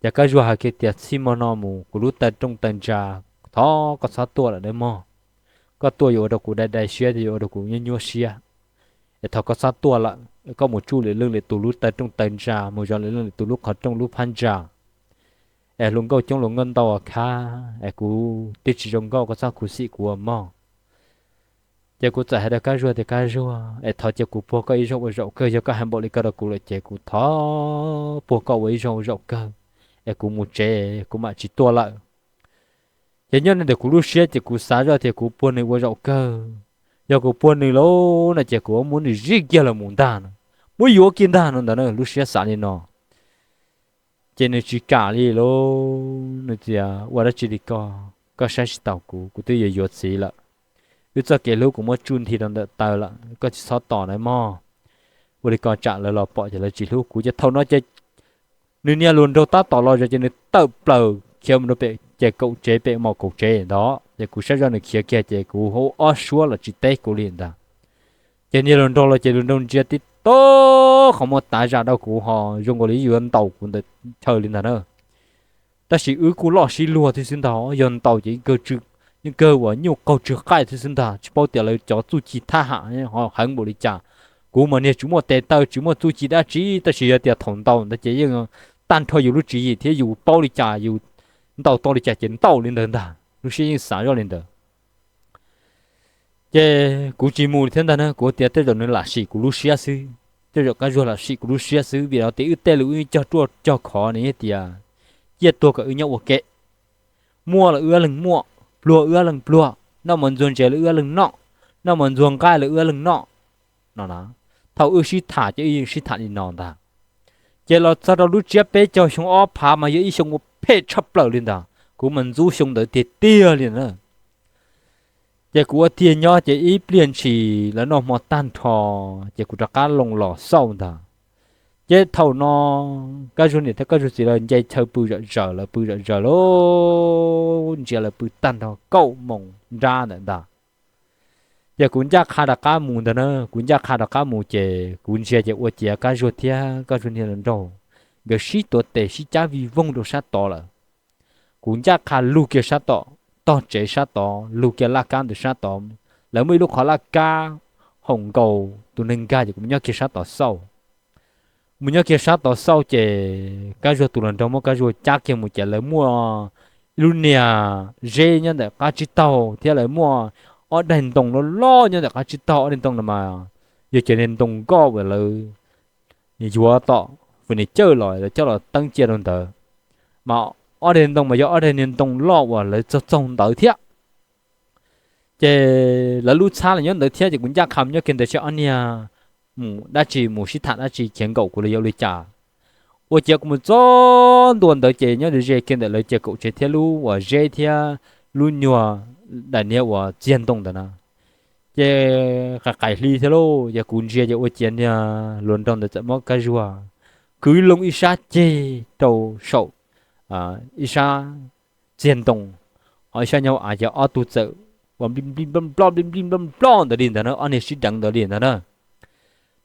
Ces Kab Zuag hais kiag tias txij hmo no mus kuv lub taw rooj taw ntsa, thov koj txhob tuaj lawm nawb mog. Koj tuaj yuav ua rau kuv dai dai siab thiab yuav ua rau kuv nyuaj nyuaj siab. Es thov koj txhob tuaj lawm, koj mus tsuj lwm leej lwm tus lub taw rooj taw ntsa, mus zov lwm leej lwm tus lub qhov rooj lub phab ntsa. Es hluas nkauj coob hluas nkauj ntau Kab, es kuv twb tsis zoo nkauj, koj txhob khuv xim kuv mog. Ces kuv txawm hais rau Kab Zuag tias Kab Zuag, es thov cia kuv puag koj ib zaug ua zaum kawg, yog koj hais npaum li ko rau kuv lawm ces kuv thov puag koj ua ib zaug ua zaum kawg, es kuv mus tsev kuv mam tsis tuaj lawm. Ces nyob ntawm kuv lub siab ces kuv xav zoj tias kuv puag nws ua zaum kawg. Yog kuv puag nws lawm no ces kuv muab nws zij kiag los mus ntag no, muab yuav kiag ntag no ntawd na, lub siab xav li no. Ces nws tsis kam li lauj, nws tias ua dab tsi li ko, koj saib tsis taus kuv, kuv twb yuav yuav txiv lawm. Wb txoj kev hlub kuv muab tsuj nthi rau ntawm taw lawm, koj tsis txhob tos nawb mog. Ua li ko tsam lawv los pom ces lawv tsis hlub kuv. Ces thaum no ces nws niag hluas nraug tab tom los zov ces nws tawm plaws khiav mus rau pem ces kaum tsev, pem mom kaum tsev ntawd ces kuv saib zoj nws khiav kiag ces kuv hu ob suab los tsis teb kuv li ntag. Ces niag hluas nraug los ces hluas nraug ntsia tib tug qhov muag tav zam rau kuv ho zoo nkaus li yuav ntaus kuv ntawm chaw li ntag na. Tab sis wb kuj loj sib luag thiab xwb ntag, yog ntaus ces yeej kawg uas nyuj qaug tsw qaij thiab xwb ntag, tsis paub tias lawv cov txuj ci thab ham ho heev npaum li cas. Kuv mas niag tsis muaj tes taw tsis muaj txuj ci dab tsi, tab sis yog tias thaum ntaus ntawd ces yeej tag nrho yus lub tswv yim thiab yus paub li cas yus ntaus tau li cas ces ntaus li ntawd ntag, lub siab yeej xav zoj li ntawd. Ces kuv tsis mus li thiab ntag na, kuv tias tej zaum nws lam sim kuv lub siab xwb, tej zaum Kab Zuag lam sim kuv lub siab xwb, vim rau tias wb tej lus wb cog ruaj cog khov nws hais tias ciaj tuag kom wb nyob ua ke, muaj los wb ob leeg muaj, pluag wb ob leeg pluag, noj mov ntxuag ntses los wb ob leeg noj, noj mov ntxuag nqaij los wb ob leeg noj no. Thaum wb sib tham ces wb yeej sib tham li no ntag. Ces los txog rau lub tsiab peb caug xyoo ob phav mas yog ib xyoo uas phem tshaj plaws li ntag, kuv mas ntxub xyoo ntawd tiag tiag li na. Ces kuv ua tiag nyob ces ib pliag ntshis lawv noj hmo tag nrho ces kuv rov qab loo los xauj ntag. Ces thaum no Kab Zuag niam thiab Kab Zuag txiv lawv nce chaw pw zom zaws, lawv pw zom zaws lawm, ntsia lawv pw tag nrho kaum moos nrab ntawm ntag. Ces kuv ncaj qha rov qab mus ntag na, kuv ncaj qha rov qab mus ces kuv ntsia ces ua ciav Kab Zuag thiab Kab Zuag niag hluas nraug nkawd sib tuav tes sib cab vij voog rau sab tod lawm. Kuv ncaj qha lug kiag sab tom tog tsev sab tod, lug kiag laj kab ntawd sab tod, lawv muaj ib lub qhov laj kab haum nkaus tus neeg nkag ces kuv mus nyob kiag sab tod xauj. Mus nyob kiag sab tod xauj ces Kab Zuag tus hluas nraug muab Kab Zuag cab kiag mus ces lawv muaj ib lub niag zeb nyob ntawm qab tsib taug thiab lawv muaj ob daig ntoo loj loj nyob ntawm qab tsib taug, ob daig ntoo no mas yog cov niag ntoo nkoj uas lawv yuav tom fwm nis cawj los lawv coj los teeb cia rau ntawd, mas ob daig ntoo mas yog ob daig niag ntoo loj uas lawv txaug txaug ntawd thiab. Ces lawv lub txhab los nyob ntawd thiab ces kuv ncaj qha mus nyob kiag ntawd saib ob niag mus dab tsi, mus sib tham dab tsi khiav nkaum kuv los yog ua li cas. Ua ciav kuv mus txog ntua ntawd ces nyob ze kiag ntawm lawv ces kaum tsev thiab lub uas zeb thiab lub nyuag daim niag uas txiag ntoo ntawd na, ces qais qais hli thiab lauj. Ces kuv ntsia ces ua ciav niag hluas nraug ntawd txawm muab Kab Zuag kwv loo ib sab ceg rau saum ib sab txiag ntoo, ho ib sab nyob av ces ob tug txawm ua nplij nplij nploj nploj nplij nplij nploj nploj ntawd li ntag na, ob niag sib deev ntawd li ntag na.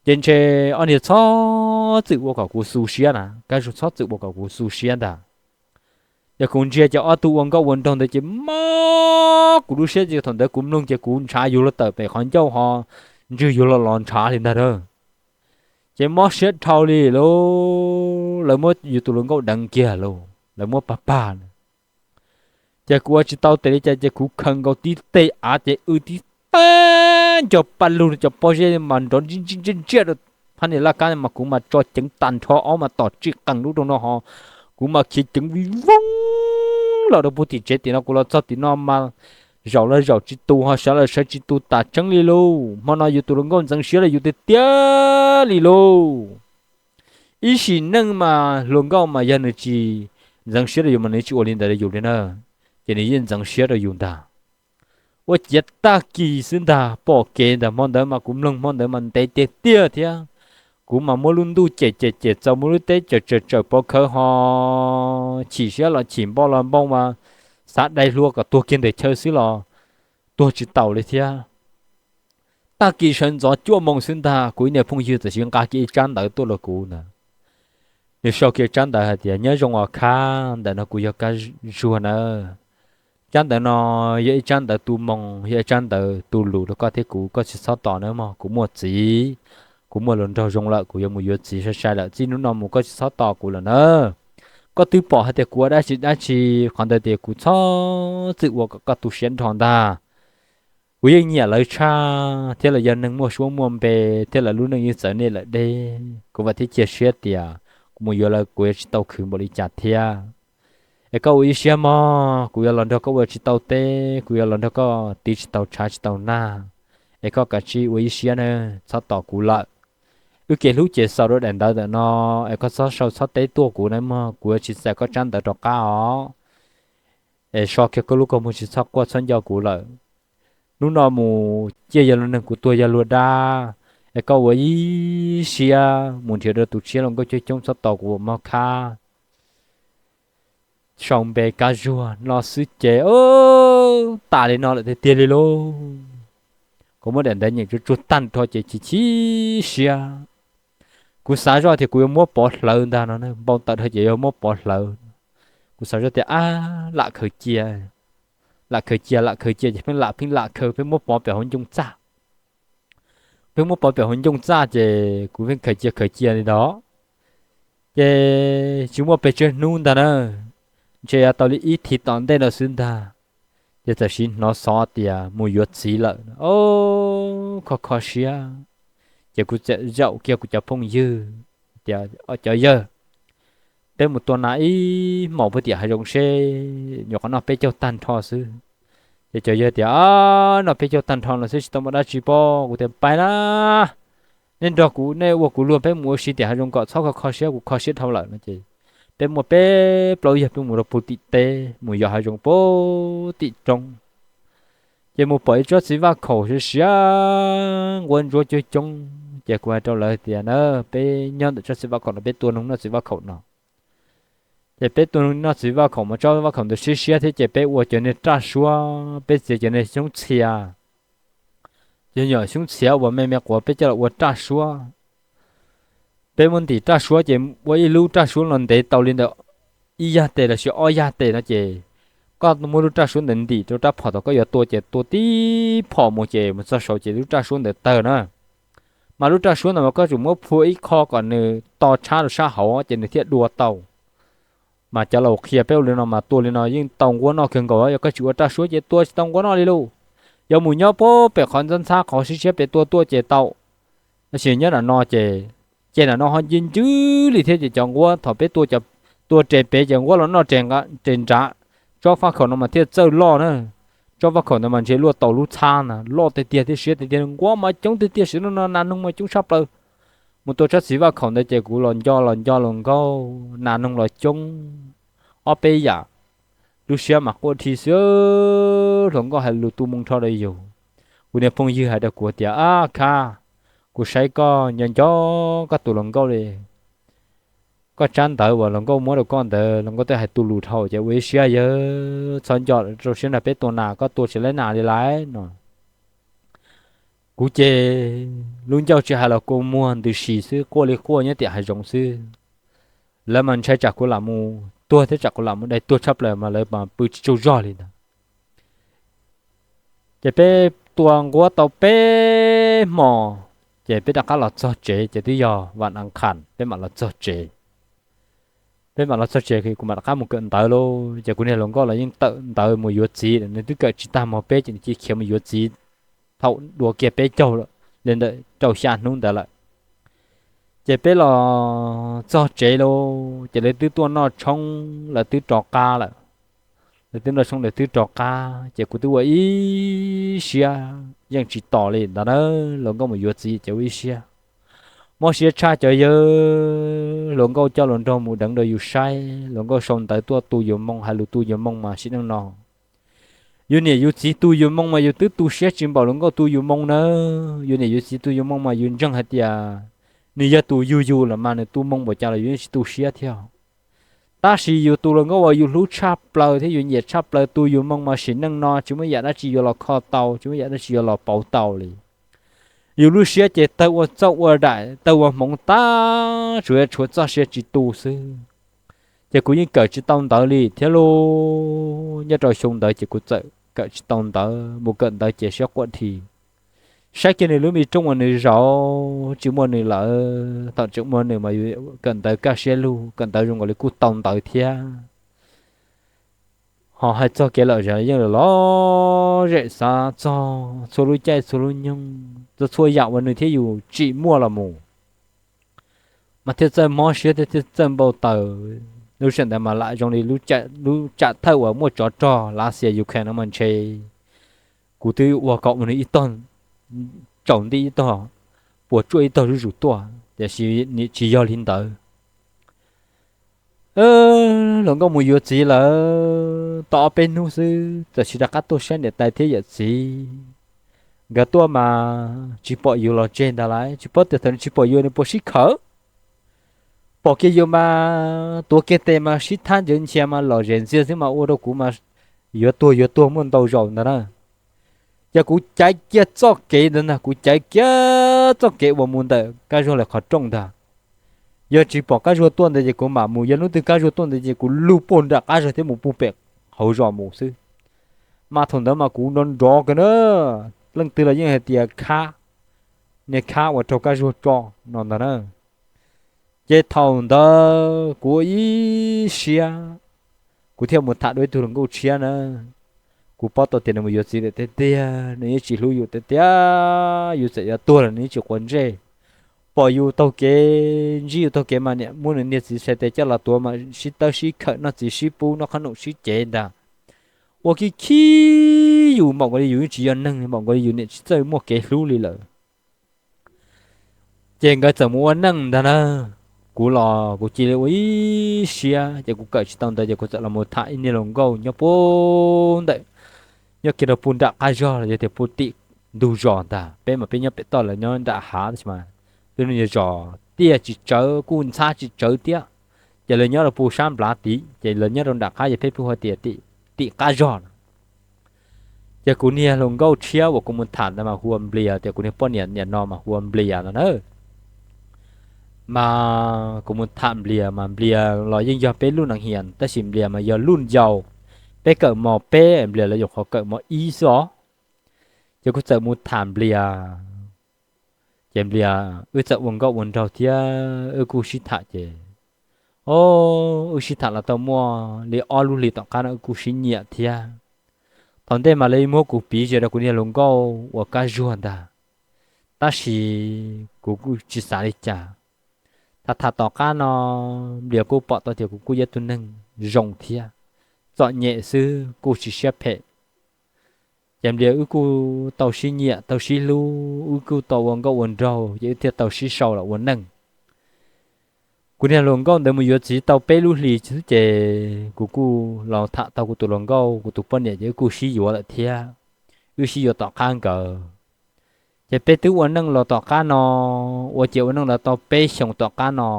Ces ntshe ob niag txhob txwm ua kom kuv xu siab na, Kab Zuag txhob txwm ua kom kuv xu siab ntag. Yog kuv ntsia ces ob tug ua nkauj ua nraug ntawd ces mob kuv lub siab ces thaum ntawd kuv mloog ces kuv ntshav yuav luag tawm pem qhov ncauj ho ntswg yuav luag los ntshav li ntag a. Ces mob siab dhau li lauj, lawv muab yus tus hluas nkauj deev kiag lauj, lawv muab pag pag. Ces kuv ua tsis tau tes li cas ces kuv khaws nkaus tib teg av ces w tib teg nco paj lug, cov pob zeb mas nrov ntsiaj ntsiaj ntsiaj rau phab niag laj kab mas kuv mas tso ceev tag nrho, ob mas tom tsij qees lub rau no ho kuv mas khiav ceev vij voog los rau puag tim tsev tim no, kuv los txog tim no mas zaum los zaum tsis tus ho sawv los sawv tsis tus tas tseeb li lauj. Hmo no yus tus hluas nkauj ntxeev siab rau yus tiag tiag li lauj. Ib sim neej mas hluas nkauj mas yog nws tsis ntxeev siab rau yus mas nws tsis ua li ntawd rau yus li na, ces nws yeej ntxeev siab rau yus ntag. Ua ciav tag kis xwb ntag, pom kev ntag, hmo ntawd mas kuv mloog hmo ntawd mas ntev tiag tiag thiab. Kuv mas muab lub ntuj cem cem cem txaus, muab lub teb cawm tsawm tsawm pov khawv ho chim siab los chim npau los npau mas xav dai hlua kom tuag kiag ntawm chaw xwb los tuag tsis taus li thiab. Tag kis sawv ntxov cuaj moos xwb ntag, kuv ib niag phooj ywg txawm sis nqa kiag ib tsab ntawv tuaj rau kuv ntag. Nws sau kiag tsab ntawv hais tias, Nyob zoo os Khab, ntawm no kuv yog Kab Zuag nawb. Tsab ntawv no yog ib tsab ntawv tu moo, yog ib tsab ntawv tu lus rau koj thiab kuv, koj tsis txhob tos nawb mog, kuv muaj txiv, kuv muaj hluas nraug zoo lawm, kuv yuav mus yuav txiv sai sai lawm, txij hnub no mus koj tsis txhob tos kuv lawm na. Koj twb pom hais tias kuv ua dab tsi dab tsi, qhov ntawd tias kuv txhob txwm ua kom koj tu siab nrho ntag. Kuv yeej nyiam lawv tshaj thiab, lawv yog neeg muaj suab muaj npe thiab lawv lub neej yeej txawv nej lawm deb. Kuv vam thiab cia siab tias kuv mus yuav lawv kuv yuav tsis tau khwv npaum li cas thiab. Es koj ua ib siab mog, kuv yuav los nrog koj ua tsis tau teb, kuv yuav los nrog koj tiv tsis tau tshav tsis tau nag. Es koj kav tsij ua ib siab na, txhob tos kuv lawm. Wb kev hlub ces xaus rau daim ntawv ntawm no, es koj txhob sau txhob teb tuaj kuv na mog, kuv yuav tsis txais koj tsab ntawv rov qab os. Es so kiag koj lub kua muag, tsis txhob quaj txhob nco kuv lawm. Hnub no mus ciaj yog luag neeg, kuv tuag yog luag dab. Es koj ua ib siab mus nrhiav rau tus tshiab hluas nkauj coob coob, txhob tos kuv mog Khab. Sau npe Kab Zuag no xwb ces tas li no lawm tiag tiag li lauj. Kuv muab daim ntawv nyeem tsuag tsuag tag nrho ces chim chim siab. Kuv xav zoj tias kuv yuav muab pov hlawv ntag no, npau taws dhau ces yuav muab pov hlawv. Kuv xav zoj tias, ab, lam khaws cia, lam khaws cia, lam khaws cia ces pheej lam pheej lam khaws, pheej muab pov pem hauv ncoo txaj. Pheej muab pov pem hauv ncoo txaj ces kuv pheej khaws cia khaws cia li ntawd. Ces tsis muaj pes tsawg hnub ntag na, ntshe yuav tau li ib thiv tom ntej no xwb ntag, ces txawm sim hnov xov tias mus yuav txiv lawm. Kho kho siab, ces kuv txawm zaum kiag kuv cov phooj ywg tias, Cov yawg, peb mus tua nas ib hmos puag tim hav zoov seb, nyuam qhuav noj peb caug tag nrho xwb. Ces cov yawg tias, Noj peb caug tag nrho no xwb tsis tau muaj dab tsi pob. Kuv tias, Pais na, nej nrog kuv, nej ua kuv luag, peb mus ua si tim hav zoov kom txhob kho kho siab, kuv kho siab dhau lawm no ces peb muaj peb plaub yawg peb mus rau puag tim teb, mus yos hav zoov puag tim roob. Ces mus pom ib tsob txiv vaj khaum siav siav nquab ntsuab coob coob, ces kuv hais rau lawv tias, Na, peb nyob ntawm tsob txiv vaj khaum no peb tua noog noj txiv vaj khaum no. Ces peb tua noog noj txiv vaj khaum mas tsob vaj khaum ntawd siab siab thiab ces peb ua cov niag raj suab, peb txiav cov niag xyoob txhia, cov nyuam xyoob txhia uas me me quav peb coj los ua raj suab. Peb muab ntim raj suab ces ua ib lub raj suab los ntev tau li ntawm ib yag tes los sis ob yag tes no ces koj muab lub raj suab ntawd ntim rau rab phom thaum koj yuav tua ces tua tib phom mus ces mus txog saud ces lub raj suab ntawd tawg na. Mas lub raj suab ntawd mas koj tsum muab phua ib qho kom nws to tshab rau sab hauv ces nws thiaj dua tau. Mas cov laus qhia peb ua li no mas tua li no yeej tau nquab noj kawg nkaus, yog koj tsis ua raj suab ces tua tsis tau nquab noj li lauj. Yuav mus nyob puag pem qhov ntxhab ntxhab qhov siab siab pem tua tuaj ces tau. Tab sis nyob nram no ces, ces nram no ho ncw ncwb li thiab ces cov nquab thaum peb tua, tua res pem ces nquab los noj res nrad, tsob vaj khaum no mas thiaj txawj loj na. Tsob vaj khaum ntawd mas ntshe luaj tau lub txhab na, loj tiag tiag thiab siab tiag tiag, nquab mas coob tiag tiag, sim no nas noog mas coob tshaj plaws. Mus tua tsob txiv vaj khaum ntawd ces kuv los nco los nco hluas nkauj, nas noog los coob, ob peb yam, lub siab mas quaj dhi xwb. Hluas nkauj hais lus tu moo nrho rau yus. Kuv niag phooj ywg hais rau kuv tias, Ab Khab, kuv saib koj nco nco koj tus hluas nkauj li. Koj tsab ntawv uas hluas nkauj muab rau koj ntawd hluas nkauj twb hais tu lus dhau ces ua ib siab yawg txhob nco, rau siab nrog peb tua nas, koj tua tsis laib nas li lawm no. Kuv ces lub ncauj tsis hais los kua muag ntws si xwb, quaj li quaj nyob tiam hav zoov xwb. Lawv mas ntshai tsam kuv lam mus tuag thiab tsam kuv lam mus dai tuag tshaj plaws mas lawv mas pw tsis tsaug zog li ntag. Ces peb tua nquab tau peb hmo, ces peb rov qab los txog tsev, ces twb yog vas nas khas peb mam los txog tsev. Peb mam los txog tsev kuv mam rov qab mus kawm ntawv lauj. Ces kuv niag hluas nkauj los yeej tawm ntawv mus yuav txiv, nws twb kawm tsis tag mos peb ces nws cia khiav mus yuav txiv thaum dua kiag peb caug li ntawm rau xya hnub ntawd lawm. Ces peb los txog tsev lauj, ces lawv twb tuaj noj tshoob, lawv twb rov qab lawm. Lawv twb noj tshoob lawv twb rov qab, ces kuv twb ua ib siab yeej tsis tos li ntag na. Hluas nkauj mus yuav txiv ces ua ib siab mob siab tshaj cov yawg. Hluas nkauj coj hluas nraug mus deev rau yus saib, hluas nkauj sau ntawv tuaj tu yus moo, hais lus tu yus moo mas sim neej no yus niam yus txiv tu yus moo mas yus twb tu siab tsis npaum hluas nkauj tu yus moo na. Yus niam yus txiv tu yus moo mas yus ntseeg hais tias nws yog tus yug yus los mas nws tu moo npaum cas los yus yeej tsis tu siab thiab. Tab sis yus tus hluas nkauj uas yus hlub tshaj plaws thiab yus nyiam tshaj plaws tu yus moo mas sim neej no tsis muaj yam dab tsi yuav los kho tau, tsis muaj yam dab tsi yuav los pauv tau li. Yus lub siab ces tawg ua txoj ua daim, tawg ua hmoov tag, tsuas yog tshuav txoj sia tsis tu xwb. Ces kuv yeej kawm tsis tau ntawv li thiab lauj. Nyob rau xyoo ntawd ces kuv txawm kawm tsis tau ntawv, mus kawm ntawv ces siab quaj dhi. Saib kiag nws lub me rooj uas nws zaum tsis muaj nws lawm, thaum tseem muaj nws mas yus kawm ntawv kaj siab lug, kawm ntawv zoo nkaus li kuj tau ntawv thiab. Ho hais txog kev lom zem yeej los zem xav txog txhua lub caij txhua lub nyoog, txog txhua yam uas nws thiab yus tsim muaj los mus, mas thiaj txawj mob siab thiab thiaj txawj npau taws. Lub sij hawm ntawd mas lam zoo li lub tsam thawj uas muaj tsov rog Lav Xias Ukraine no mas ntshe kuv twb ua kom ua nws ib tog tsaus nti ib tog puas tsuaj ib tog zuj zus tuaj, tiam sis nim tsis yog li ntawd. Hluas nkauj mus yuav txiv lawm tau ob peb hnub xwb txawm sis rov qab tuaj saib niam tais thiab yawm txiv. Nkawd tuaj mas tsis pom yus los tseg ntag lauj, tsis paub tias thaum nws tsis pom yus nws puas sib khawm. Pom kiag yus mas tuav kiag tes mas sib thab ncawv nchia mas lom zem ntxiag xwb mas ua rau kuv mas yuav tuag yuav tuag muaj ntau zaus ntag na. Ces kuv caiv kiag txoj kev ntawd ntag, kuv caiv kiag txoj kev uas mus ntawm Kab Zuag lawv qhov rooj ntag. Yog tsis pom Kab Zuag tuaj ntawd ces kuv mam mus, yog hnub twg Kab Zuag tuaj ntawd ces kuv lug puag nram qab zog thiab mus puag pem hauv zos mus xwb. Mas thaum ntawd mas kuv nrov nrov kawg na, leej twg los yeej hais tias khab, niag khab uas raug Kab Zuag tso no ntag na. Ces thaum ntawd kuv ua ib siab, kuv thiaj mus tham dua ib tug hluas nkauj tshiab na. Kuv paub tau tias nws mus yuav txiv lawm tiag tiag, nws yeej tsis hlub yus tiag tiag, yus txawm yuav tuag los nws yeej tsis quav ntsej. Pom yus taug kev, ntsib yus taug kev mas niam muab nws niag txiv sai tes coj los tuav mas sib tawb sib khawm noj txiv sib pub noj qhob noom sib cev ntag. Ua khib khib yus npaum nkaus li yus yeej tsis yog neeg, npaum nkaus li yus niam tsis txawj muaj kev hlub li lawm. Ces nkawd txawm mus ua neej ntag na. Kuv los kuv cia li ua ib siab ces kuv kawm tsis tau ntawv ces kuv txawm los mus tham ib niag hluas nkauj nyob puag ntawm, nyob kiag rau puag nram qab zog los yog tias puag tim ntug zos ntag, peb mas peb nyob pem toj lawv nyob nram hav tab sis mas twb yog zos tiaj tsis tsawv kuj ntxhab tsis tsawv thiab. Ces lawv nyob rau puag sab nplav tid ces lawv nyob rau nram qab ces peb pheej hu tias tim qab zog no. Ces kuv niag hluas nkauj tshiab uas kuv mus tham ntawd mas hu ua Nplias, tias kuv niag poj niam niam no mas hu ua Nplias no na. Mas kuv mus tham Nplias mas Nplias los yeej yog peb lub neeg hiam tab sis Nplias mas yog lub yau. Peb kawm mos peb, Nplias lawv nyuam qhuav kawm mos ib xwb os. Ces kuv txawm mus tham Nplias. Ces Nplias wb txawm ua nkauj ua nraug thiab wb kuj sib tham ces, o, wb sib tham los tau muaj li ob lub hlis tom qab no wb kuj sib nyiam thiab. Thaum ntej mas lawv muab kuv piv ze rau kuv niag hluas nkauj ua Kab Zuag ntag, tab sis kuv kuj tsis xav li cas. Tham tham tom qab no Nplias kuj pom tau tias kuv kuj yog ib tug neeg zoo thiab, txom nyem xwb kuj tsis siab phem. Ces Nplias wb kuj tau sib nyiam tau sib hlub, wb kuj tau ua nkauj ua nraug ces wb thiaj tau sib sau los ua neej. Kuv niag hluas nkauj ntawd mus yuav txiv tau peb lub hlis xwb ces kuv kuj los tham tau kuv tus hluas nkauj, kuv tus poj niam ces wb kuj sib yuav lawm thiab. Wb sib yuav tom qab nkawd. Ces peb twb ua neej los tom qab no, ua ciav ua neej los tau peb xyoos tom qab no,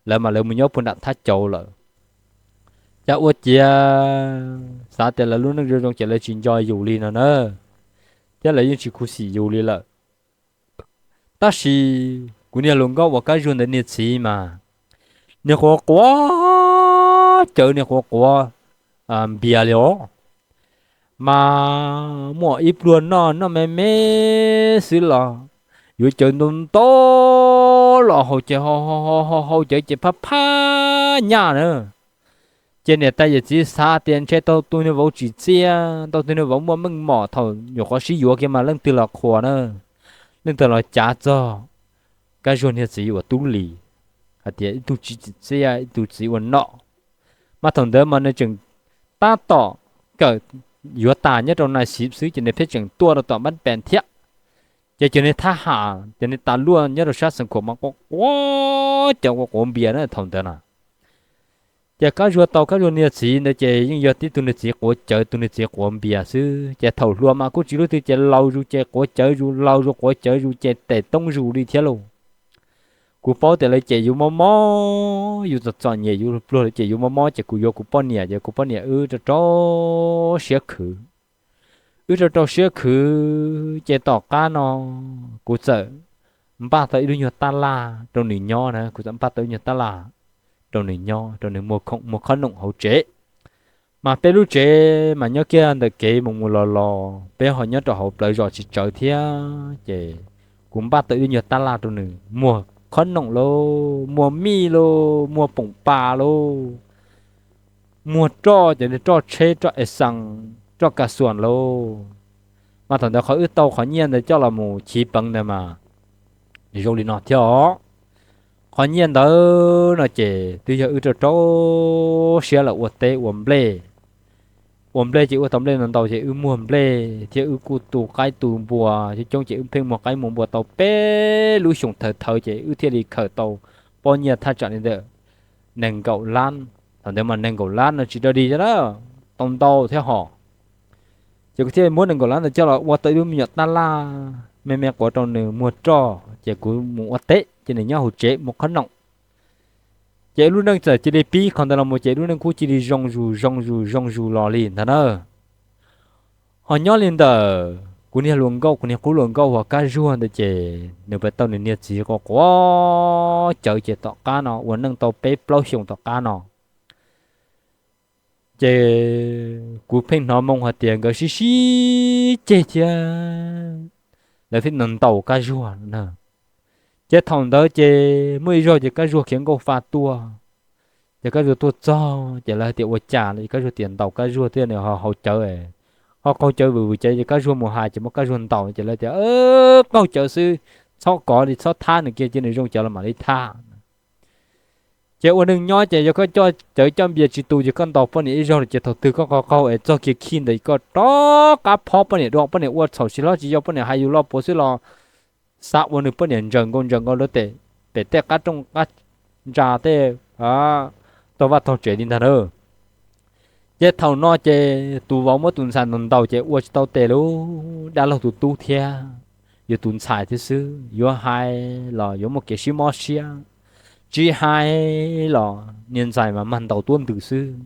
lawv mas lawv mus nyob puag nram thab cauv lawm. Cas ua ciav xav tias lawv lub neej zoo zoo ces lawv tsis nco yus li no na. thiab lawv yeej tsis khuv xim yus li lawm. Tab sis kuv niag hluas nkauj uas Kab Zuag ntawd niag txiv mas niag quav quav cawv, niag quav quav npias li os. Mas muaj ib pluag noj noj me me xwb los yuav cawv ntau ntau los haus ces haus haus cawv ces phaj phaj nyaj na. Ces niam tais yawm txiv xav tias ntshe tau tus niag vauv tsim txiaj, tau tus niag vauv muaj meej mom thaum nyuam qhuav sib yuav kiag mas leej twg los qhuas na, leej twg los cav txog Kab Zuag niag txiv uas Tub Lis hais tias ib tug tsis tsim txiaj ib tug txiv ua nom. Mas thaum ntawd mas nws tseem tab tom kawm yuav tas nyob rau nais xiv xwb ces nws pheej tseem tuaj rau tom npab pes thiab. Ces cov niag thab ham cov niag tas luaj nyob rau sab xeev khuam mas quav quav cawv quav quav npias na thaum ntawd na. Ces Kab Zuag tau Kab Zuag niag txiv ntawd ces yeej yog tib tug niag txiv quav cawv tus niag txiv quav npias xwb. Ces thaum hluas mas kuj tsis lub twg ces laus zus ces quav cawv zus, laus zus quav cawv zus ces tes toob zus li thiab lauj. Kuv paub tias lawv cem yus mob mob, yus txom txom nyem yus pluag lawv cem yus mob mob ces kuv yuav kuv poj niam ces kuv poj niam wb rau rau siab khwv. Wb rau rau siab khwv ces tom qab no kuv txawm npaj tau ib lub nyuag tab laj rau nws nyob na, kuv txawm npaj tau ib nyuag tab laj rau nws nyob, rau nws muag khoom muag khob noom hauv tsev. Mas peb lub tsev mas nyob kiag ntawm kev mus mus los los, peb ho nyob rau hauv plawv zos tsis tsawv thiab ces kuv npaj tau ib lub nyuag tab laj rau nws muag khob noom lauj, muag mij lauj, muag poom pas lauj, muag roj, cov niag roj tsheb, roj es xees, roj ka xuas lauj. Mas thaum ntawd qhov wb tau qhov nyiaj ntawd coj los mus chiv peev ntawd mas zoo li no thiab os. Qhov nyiaj ntawd no ces twb yog wb rau rau siab los ua teb ua nplej. Ua nplej ces ua tau nplej ntau ntau ces wb muag nplej thiab wb kuj tu qaib tu npua coob coob ces wb pheej muag qaib muag npua tau peb lub xyoos thawv thawv ces wb thiaj li khaws tau pob nyiaj thaj tsam li ntawm nees nkaum lab. Thaum ntawd mas nees nkaum lab no tsis dog dig thiab na, tau ntau thiab hos. Ces kuv thiaj muab nees nkaum lab ntawd coj los ua tau ib lub me nyuam tab laj me me quav rau nws muag roj ces kuv mus ua teb ces nws nyob hauv tsev muag khob noom. Ces lub neej txawm cia li pib qhov ntawd los mus ces lub neej kuj cia li zoo zus zoo zus zoo zus los li ntag na. Ho nyob li ntawm kuv niag hluas nkauj, kuv niag qub hluas nkauj uas Kab Zuag ntawd ces nws pab tau nws niag txiv quav quav cawv ces tom qab no ua neej tau peb plaub xyoos tom qab no ces kuv pheej hnov moo hais tias nkawd sib sib ceg thiab lawv pheej ntaus Kab Zuag na. Ces thaum ntawd ces muaj ib zaug ces Kab Zuag khiav nkauj fa tuaj. Ces Kab Zuag tuaj txog ces lawv hais tias ua cas los Kab Zuag tias ntaus Kab Zuag thiab nws ho haus cawv, ho qaug cawv vwm vwm cawv ces Kab Zuag mus hais ces muab Kab Zuag ntaus ces lawv tias qaug cawv xwb, txhob kov li, txhob thab nws kiag, cia nws zoo cawv los mam li thab. Ces ua neej nyob ces yog koj coj cawv coj npias tsis tu ces koj ntaus poj niam ib zaug lawm ces thaum twg koj qaug qaug es txog kiag khij ntawd koj rov qab phob poj niam dua, poj niam ua txhaum tsis hlob tsis yau, poj niam hais yus lo puav xwb los xav ua nws poj niam ntsaws nkaus ntsaws nkaus rau tes pem tej qab rooj qab ntsa tej taug vaj taug tsev li ntag na. Ces thaum no ces tus vauv muab tus ntxhais ntaus ntaus ces ua tsis tau tes lauj, dab laug tus tub thiab yus tus ntxhais thiab xwb, yuav hais los yuav muaj kev sib mob siab, tsis hais los niag ntxhais mas mag ntaus tuab ntws xwb.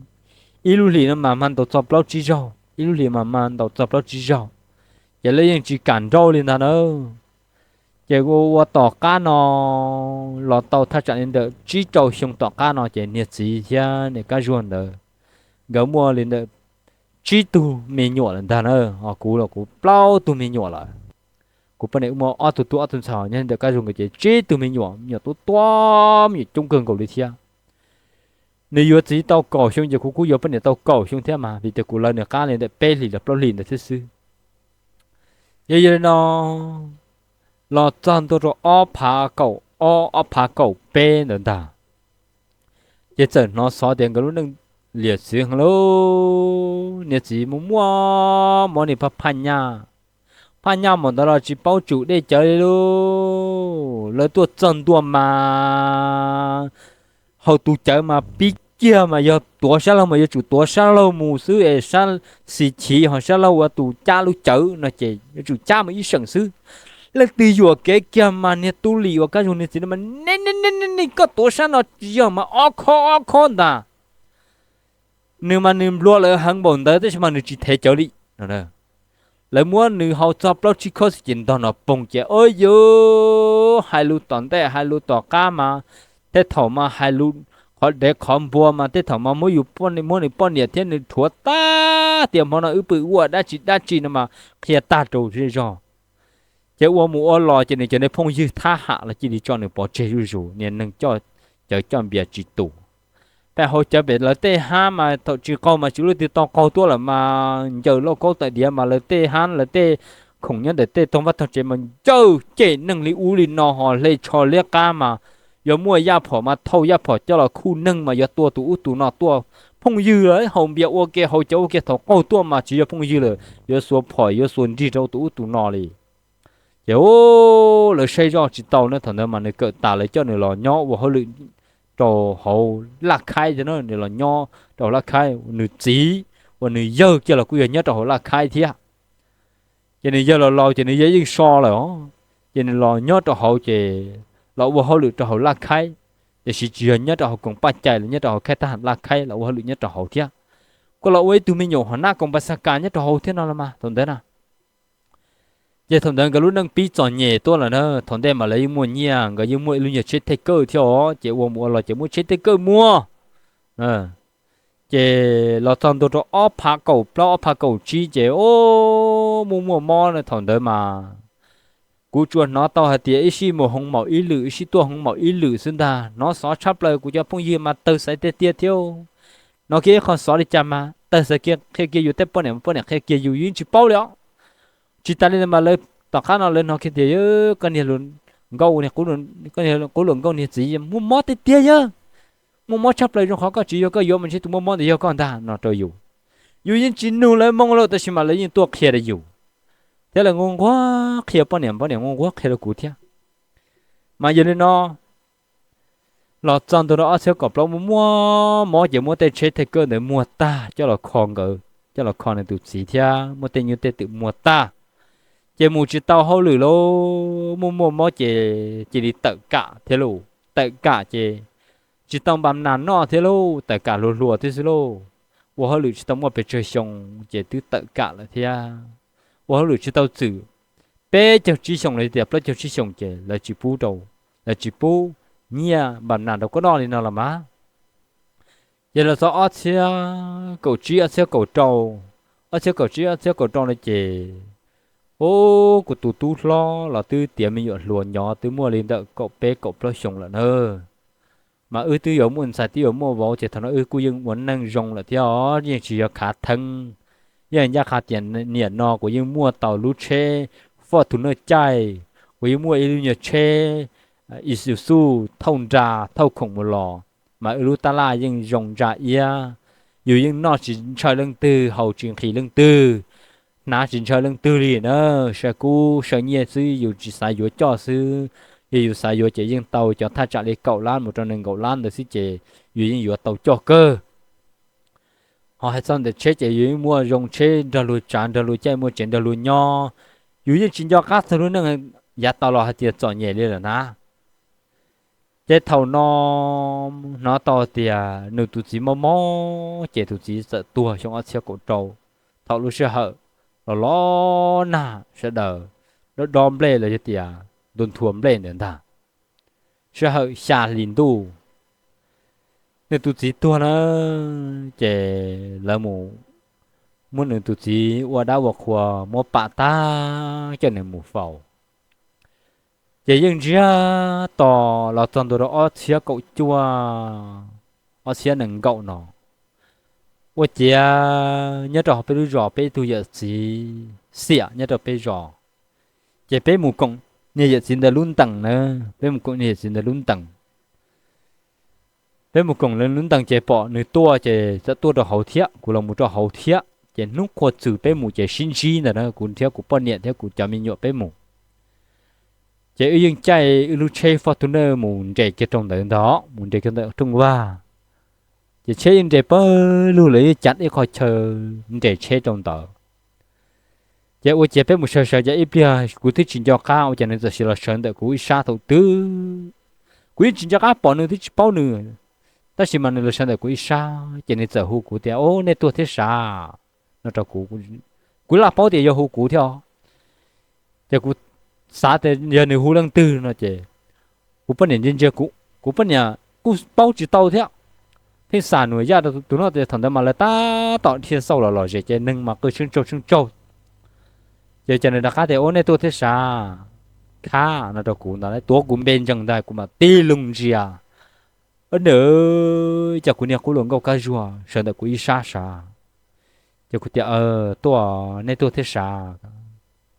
Ib lub hlis no mas mag ntaus txog plaub tsib zaug, ib lub hlis mas mag ntaus txog plaub tsib zaug, ces lawv yeej tsis kam nrauj li ntag na. Ces ua ua tom qab no los tau thaj tsam li ntawm tsib rau xyoo tom qab no ces niag txiv thiab niag Kab Zuag ntawd nkawd muaj li ntawm tsib tug me nyuam lawm ntag na. Ho kuv los kuv plaub tug me nyuam lawm. Kuv poj niam wb muaj ob tug tub ob tug ntxhais, nyob li ntawm Kab Zuag nkawd ces tsib tug me nyuam, me nyuam tuab tuab, me nyuam coob kawg nkaus li thiab. Nws yuav txiv tau kaum xyoo ces kuv kuj yuav poj niam tau kaum xyoo thiab mas vim tias kuv lawv nws qab li ntawm peb hlis los plaub hlis ntawd thiab xwb. Yog yog li no los txog ntua rau ob phav kaum ob, ob phav kaum peb ntawd ntag, ces txawm hnov xov tias nkawd lub neej liam txwv heev lauj, niag txiv muaj muaj mob niag phaj phaj nyaj. Phaj nyaj mas ntawd los tsis paub tsum dej cawv li lauj, lawv tuaj txog ntua mas haus tus cawv mas pib kiag mas yog tuav sab laug mas yuav tsum tuav sab laug mus xwb es sab xis chiv ho sab laug ua tus cab lub cawv no ces yuav tsum cab mus ib seem xwb. Leej twg yuam kev kiag mas niag Tub Lis uas Kab Zuag niag txiv no mas ne ne ne ne koj tuav sab no tsis yog mas ob khob ob khob ntag. Nws mas nws nplua lawv heev npaum ntawd tab sis mas nws tsis thev cawv li no. Lawv muab nws haus txog plaub tsib khob xwb ces ntog no poog ces, o, yuv, hais lus tom ntej hais lus tom qab mas, tej thaum mas hais lus qhov dev qhov npua mas, tej thaum mas muab yus, muab nws poj niam thiab nws rhuav tag tias hmo no wb pw ua dab tsi dab tsi no mas qhia tag rau zej zog. Ces ua mus ua los ces nws cov niag phooj ywg thab ham los cia li tso nws pov tseg zuj zus, niag neeg coj cawv coj npias tsis tus. Pem hauv cawv pem lawv tej hab mas thaum tsis qaug mas tsis lub twg tau qaug tuaj lawm mas, ncaws lauj kaub tawm diav mas lawv tej hab lawv tej khoom nyob ntawm tej tog vaj tog tsev mas ncawj cem neeg li ub li no ho hle tsho liab qab mas, yuav muaj yaj phom mas thauj yaj phom coj los khuj neeg mas yuav tua tus ub tus no tuaj. Phooj ywg lawm haus npias ua ke haus cawv ua ke, thaum qaug tuaj mas tsis yog phooj ywg lawm, yuav xuas phom yuav xuas nrig rau tus ub tus no li. Ces lawv saib zoj tsis tau na, thaum ntawd mas nws kawm tas lawv coj nws los nyob ua hauj lwm rau hauv laj khaib thiab na, nws los nyob rau hauv laj khaib. Nws txiv uas nws yawg kiag los kuj yog nyob rau hauv laj khaib thiab. Ces nws yawg los laus ces nws yawg yeej so lawm os, ces nws los nyob rau hauv ces los ua hauj lwm rau hauv laj khaib, tiam sis tsis yog nyob rau hauv koom paj cai los nyob rau hauv khaib tab ham laj khaib los ua hauj lwm nyob rau hauv thiab. Kuj los ua ib tug me nyuam hov nab koom pas xas kas nyob rau hauv thiab no los mas thaum ntawd na. Ces thaum ntawd nkawd lub neej pib txom nyem tuaj lawm na, thaum ntej mas lawv yeej muaj nyiaj, nkawd yeej muaj ib lub nyuag tsheb thej kawj thiab os, ces ua mus ua los ces muaj tsheb thej kawj muag. Ces los txog ntua rau ob phav kaum plaub ob phav kaum tsib ces, o, muaj muaj mob na thaum ntawd mas. Kuv tsuas hnov tau hais tias ib sij mus hoo maum ib lwm ib sij tuaj hoo maum ib lwm xwb ntag, hnov xov tshaj plaws kuv cov phooj ywg mas tawg xaiv tiag tiag thiab. Hnov kiag ib qho xov li cas mas tawg xaiv kiag qhia kiag yus tej poj niam, poj niam qhia kiag yus, yus yeej tsis paub li os. Tsis tas li ntawd mas lawv tom qab no lawv hnov kiag tias koj niag hluas nkauj, koj niag qub hluas nkauj niag txiv muaj mob tiag tiag yawg, muaj mob tshaj plaws zoo qhov koj tsis yuav koj yuav mas ntshe tus muaj mob ntawd yog koj ntag no rau yus. Yus yeej tsis nug lawv moo lawm tab sis mas lawv yeej tuaj qhia rau yus, thiab lawv nquag nquag qhia poj niam, poj niam nquag nquag qhia rau kuv thiab. Mas yog li no los txog ntua rau ob txhiab kaum plaub muaj muaj mob ces muab tej tsheb thej kawj ntawd muag tag coj los kho nkawd, coj los kho nws tus txiv thiab muab tej nyuj tej twm muag tag. Ces mus tsis tau hauj lwm lauj, muaj muaj mob ces cia li tawm kam thiab lauj, tawm kam ces tsis tau npam nas noj thiab lauj, tawm kam hluas hluas thiab xwb lauj. Ua hauj lwm tsis tau muaj pes tsawg xyoo ces twb tawm kam lawm thiab. Ua hauj lwm tsis tau txwm peb caug tsib xyoos los tias plaub caug tsib xyoos ces lawv tsis pub rau, lawv tsis pub nyiaj npam nas rau koj noj li no los mas. Ces los txog ob txhiab kaum tsib ob txhiab kaum rau, ob txhiab kaum tsib ob txhiab kaum rau no ces, o, kuv tus tub hlob los twb tiav me nyuam hluas nyob twb muaj li ntawm kaum peb kaum plaub xyoos lawm na. Mas wb twb yuav muaj ntxhais twb yuav muaj vauv ces thaum no wb kuj yeej ua neej zoo lawm thiab os, yeej tsis yog khav theeb. Yeej ncaj qha tias niam no kuv yeej muaj tau lub tsheb Fortuner caij, kuv yeej muaj ib lub nyuag tsheb Isuzu thauj nra thauj khoom mus los, mas wb lub tab laj yeej zoo ntsa iab. Yus yeej noj tsis ntshaw leej twg, haus tsis nqhis leej twg, hnav tsis ntshaw leej twg li na. Saw kub saw nyiaj xwb, yus tsis xav yuav coj xwb. Yog yus xav yuav ces yeej tau cov thaj tsam li kaum lab mus rau nees nkaum lab ntawd xwb ces yus yeej yuav tau coj kawg. Ho hais txog ntawm tsheb ces yus yeej muaj zoo tsheb nrog luag tsav nrog luag caij, muaj tsev nrog luag nyob. Yus yeej tsis nco qab txog lub neej yav tau los hais tias txom nyem li lawm na. Ces thaum no hnov tau tias nws tus txiv mob mob ces tus txiv txawm tuag xyoo ob txhiab kaum rau. Thaum lub sij hawm los los nag sawv daws dob dob nplej los yog tias ntua nthua nplej ntawd ntag, sij hawm xya hlis ntuj, nws tus txiv tuag na, ces lawv mus muab nws tus txiv ua dab ua qhua muab pam tag coj nws mus faus. Ces yeej ntsiag to los txog ntua rau ob txhiab kaum cuaj, ob txhiab nees nkaum no, ua ciav nyob rau hauv peb lub zos peb ib tug yawm txiv xiam nyob rau peb zos. Ces peb mus koom niag yawm txiv ntawd lub ntees na, peb mus koom niag yawm txiv ntawd lub ntees. Peb mus koom lawv lub ntees ces pom nws tuaj ces txawm tuaj rau hauv thiab, kuv los mus rau hauv thiab. Ces hnub qhua txws peb mus ces sib ntsib ntawd na, kuv thiab kuv poj niam thiab kuv cov me nyuam peb mus. Ces wb yeej caij wb lub tsheb Fortuner mus nres kiag rau ntawd ntag, mus nres kiag ntawm rooj vag. Ces tsheb yeej nres pawg lug, lawv yeej cav ib qho chaw nres tsheb rau ntawd. Ces ua ciav peb mus sawv sawv ces ib pliag kuv twb tsis nco qab ua cas nws txawm sim los sawv ntawm kuv ib sab thaum twg. Kuv yeej tsis nco qab pom nws twb tsis paub nws, tab sis mas nws los sawv ntawm kuv ib sab ces nws txawm hu kuv tias, Au, nej tuaj thiab sav? No rau kuv, kuv laj paub tias yog hu kuv thiab. Ces kuv xav tias yog nws hu leej twg no ces kuv poj niam ntsia ntsia kuv, kuv poj niam kuj paub tsis tau thiab. Pheej xam nus yaj rau tus no tias thaum ntawd mas lawv tab tom dhia xauj los lom zem ces neeg mas qw tsheej tsaug tsheej tsaug. Ces nws rov qab tias, Ua, nej tuaj thiab sav? Khab no rau kuv ntag, tuav kuv npe ntsees ntag, kuv mam tig loo ntsia. Nws, cas kuv niag qub hluas nkauj Kab Zuag sawv ntawm kuv ib sab sav. Ces kuv tias, Tuaj, nej tuaj thiab sav?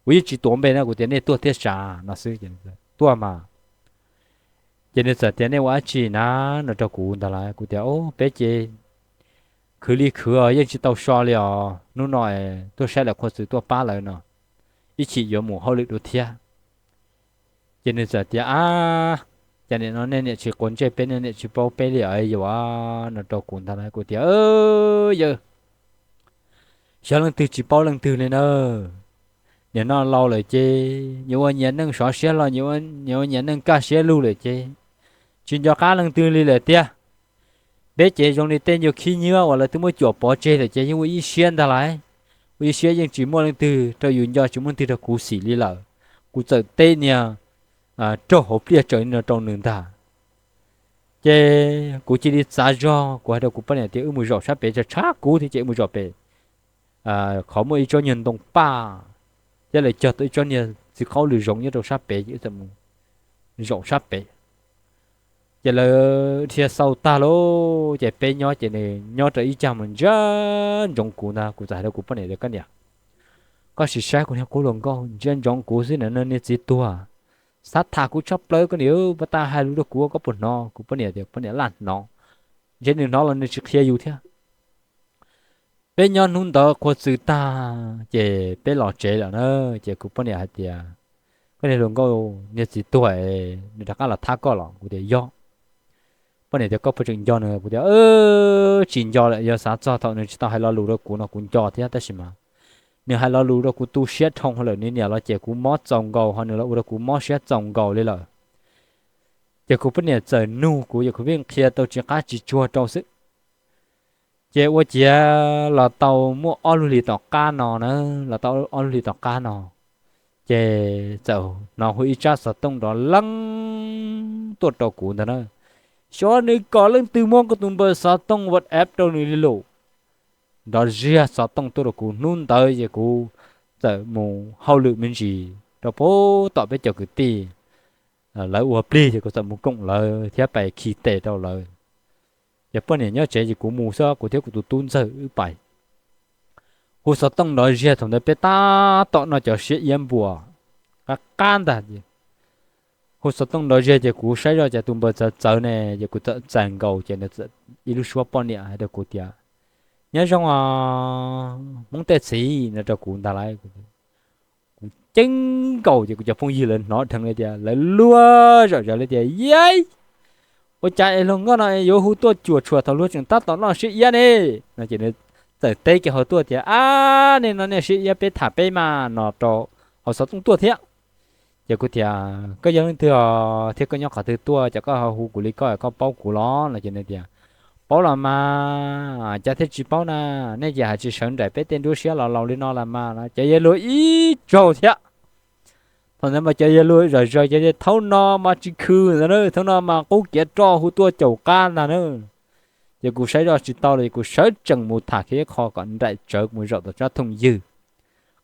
Kuv yeej tsis tuav npe na, kuv tias, Nej tuaj thiab sav? no xwb. Tuaj mas. Ces nws txawm tias, Nej ua dab tsi na? no rau kuv ntag lauj. Kuv tias, Peb ces khwv li khwv os, yeej tsis tau so li os, hnub no tuaj saib lawv qhua txwv tuaj pab lawv no, ib chim yuav mus hauj lwm dua thiab. Ces nws txawm tias, Ab, cas nim no nej niam tsis quav ntsej peb, nej niam tsis paub peb li os yawg? no rau kuv ntag lauj. Kuv tias, Yawg, xyov leej twg tsis paub leej twg li na. Nim no laus lawm ces yuav ua nyias neej sov siab los, yuav ua nyias neej kaj siab lug lawm ces tsis nco qab leej twg li lawm tiag. Peb ces zoo li tej ncua khib nyiab uas lawv twb muab cuam pov tseg lawm ces yeej ua ib siab ntag lauj. Ua ib siab yeej tsis muaj leej twg rau yus nco, tsis muaj leej twg rau kuv xim li lawm. Kuv txawm teb niag raug hauv pliaj tsawv li no rau nws ntag. Ces kuv cia li txav zog, kuv hais rau kuv poj niam tias, Wb mus zaum sab pem, tshav tshav kub thiab ces wb mus zaum pem qhov muaj ib tsob niag ntoo paj, thiab lawv cog tau ib tsob niag txiv qaub lws zoov nyob rau sab pem, ces wb txawm mus zaum sab pem. Ces lawv dhia xau tag lauj, ces peb nyob, ces nws nyob rau ib cag mus ntsia ntsoov kuv ntag. Kuv txawm hais rau kuv poj niam tias, Koj niam, koj sim saib kuv niag qub hluas nkauj ntsia ntsoov kuv xwb na, niag txiv tuag, xav tham kuv tshaj plaws koj niam, puas tas hais lus rau kuv koj puas hnov? Kuv poj niam tias, Poj niam laj hnov, ntshe nws hnov los nws tsis qhia yus thiab. Peb nyob hnub ntawd qhua txwm tag, ces peb los tsev lawm na. Ces kuv poj niam hais tias, Koj niag hluas nkauj, niag txiv tuag es nws rov qab los thab koj los? Kuv tias, Yog. Poj niam tias, Koj puas tseem nco nws? Kuv tias, Tsis nco lawm, yog xav txog thaum nws tsis tau hais lo lus rau kuv no kuv nco thiab, tab sis mas nws hais lo lus rau kuv tu siab dhau lawm, nws niam los cem kuv mob txaus nkaus, ho nws los ua rau kuv mob siab txaus nkaus li lawm. Ces kuv poj niam txawm nug kuv, ces kuv pheej qhia tau tsis qab tsis tsuag rau xwb. Ces ua ciav los tau muaj ob lub hlis tom qab no na, los tau ob lub hlis tom qab no, ces txawm hnov hu ib tsab xov tooj nrov leeb tuaj rau kuv ntag na. Xyov nws kom leej twg muab kuv tus npawb xov tooj WhatsApp rau nws li lus. Nrov ziag xov tooj tuaj rau kuv hnub ntawd ces kuv txawm mus hauj lwm me ntsis rau puag tom peb cov kwv tij, lawv ua plig ces kuv txawm mus koom lawv thiab pais khi tes rau lawv. Ces poj niam nyob tsev ces kuv mus xwb, kuv thiab kuv tus tub ntxawg wb pais. Hu xov tooj nrov ziag, thaum ntawd peb tab tom noj cov siab iab npuas qab qab ntag. Hu xov tooj nrov ziag ces kuv saib zoj cas tus npawb txawv txawv ne, ces kuv txawm txais nkaus ces nws txawm ib lub suab poj niam hais rau kuv tias, Nyob zoo os Hmoob tej txiv, no rau kuv ntag lauj. Kuv ceeb nkaus ces kuv cov phooj ywg lawv hnov dheev li tias lawv luag zom zaws li tias, Yais, ua cas es hluas nkauj no yuav hu tuaj cuam tshuam thaum luag tseem tab tom noj siab iab ne? No ces nws txawm teb kiag hauv tuaj tias, Ab, nej no nej siab iab peb tham peb mas, no rau hauv xov tooj tuaj thiab. Ces kuv tias, Koj yog leej twg os thiab koj nyob qhov twg tuaj, cas koj ho hu kuv li koj, koj paub kuv los? No ces nws tias, Paub los mas, cas thiaj tsis paub na, nej ces hais tsis sawv nraim peb tej nruab siab los laus li no los mas, no ces yawg luag ib tsaug thiab. Thaum ntawd mas cov yawg luag zom zaws ces thaum no mas tsis khw ntag na, thaum no mas qub kiav roj hu tuaj caum qab ntag na. Ces kuv saib zoj tsis tau los ces kuv sawv tsees mus tham kiag ib qho kom nraim tsawv mus zaum tom tsob thooj ywg.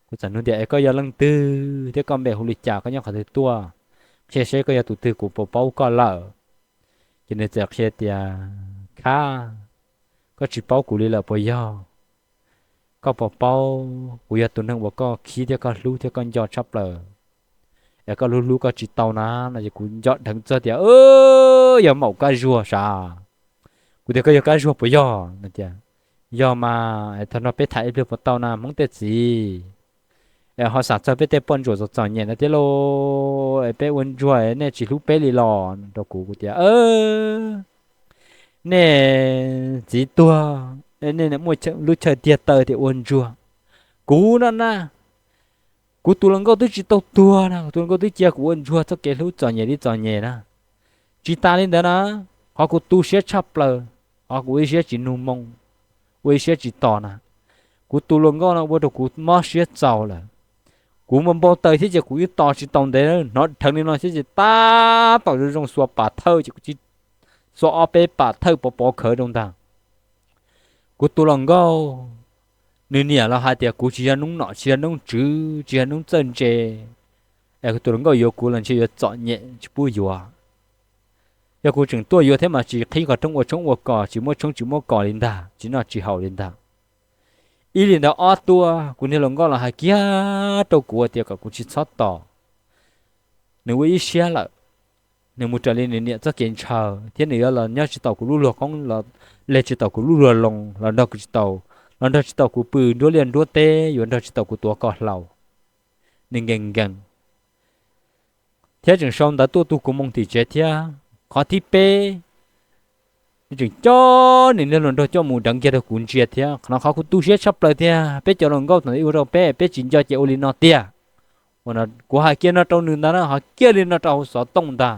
Kuv txawm nug tias, Es koj yog leej twg thiab koj npe hu li cas, koj nyob qhov twg tuaj? Qhia seb koj yog tus twg kuv puas paub koj lawm. Ces nws txawm qhia tias, Khab, koj tsis paub kuv li lawm puas yog? Koj puas paub kuv yog tus neeg uas koj khib thiab koj hlub thiab koj nco tshaj plaws, es koj hlub hlub koj tsis tau na? No ces kuv nco dheev txog tias, Yog Maum Kab Zuag sav? Kuv tias, Koj yog Kab Zuag puas yog? No tias, Yog mas, thaum no peb tham ib pliag puas tau na Hmoob tej txiv? Es ho xam txog peb tej poj ntsuam txom txom nyem no thiab lauj, es peb ua ntsuag nej tsis hlub peb li los? No rau kuv, kuv tias, Nej txiv tuag, nej muaj lub chaw tiag taw tias ua ntsuag. Kuv no na, kuv tus hluas nkauj twb tsis tau tuag na, kuv tus hluas nkauj twb cia kuv ua ntsuag txoj kev hlub txom nyem li txom nyem na. Tsis tas li ntawd na, qhov kuv tu siab tshaj plaws, qhov kuv ua ib siab tsis nug moo, ua ib siab tsis tos na, Kuv tus hluas nkauj no ua rau kuv mob siab txaus lawm. Kuv muaj npau taws thiab ces kuv yeej tos tsis tau ntev, hnov dheev li no thiab ces tab tom zoo zoo xuas pam thawj ces kuv cia xuas ob peb pam thawj pov pov khawv rau ntag. Kuv tus hluas nkauj, nws niam los hais tias kuv tsis yog noob nom, tsis yog noob tswv, tsis yog noob txawj ntse, es kuv tus hluas nkauj yuav kuv los ntshe yuav txom nyem tsis pub yuav. Yog kuv tseem tuaj yuav thiab mas tsis qhib qhov rooj ua tshoob ua kos, tsis muab tshoob tsis muab kos li ntag, tsis noj tsis haus li ntag. Ib li ntawd ob tuaj, kuv niag hluas nkauj los hais kiag rau kuv tias kom kuv tsis txhob tos, nws ua ib siab lawm, nws mus raws li nws niam txoj kev ntshaw thiab nws yuav los nyob tsis tau kuv lub luag qoob, los leg tsis tau kuv lub luag loo, los nrog kuv tsis tau, los nrog tsis tau kuv pw nruab liaj nruab teb, yuav nrog tsis tau kuv tuav koj hlau. Nws nkees nkees. Thiab tseem sau ntawv tuaj tu kuv moo tim tsev thiab. Qhov thib peb, nws tseem coj nws niag hluas nraug coj mus deev kiag rau kuv ntsia thiab. Qhov no qhov kuv tu siab tshaj plaws tiag, peb cov hluas nkauj thaum ntawd ua rau peb, peb tsis nco ces ua li no tiag. Ua no kuv hais kiag no rau nws ntag na, hais kiag li no rau hauv xov tooj ntag.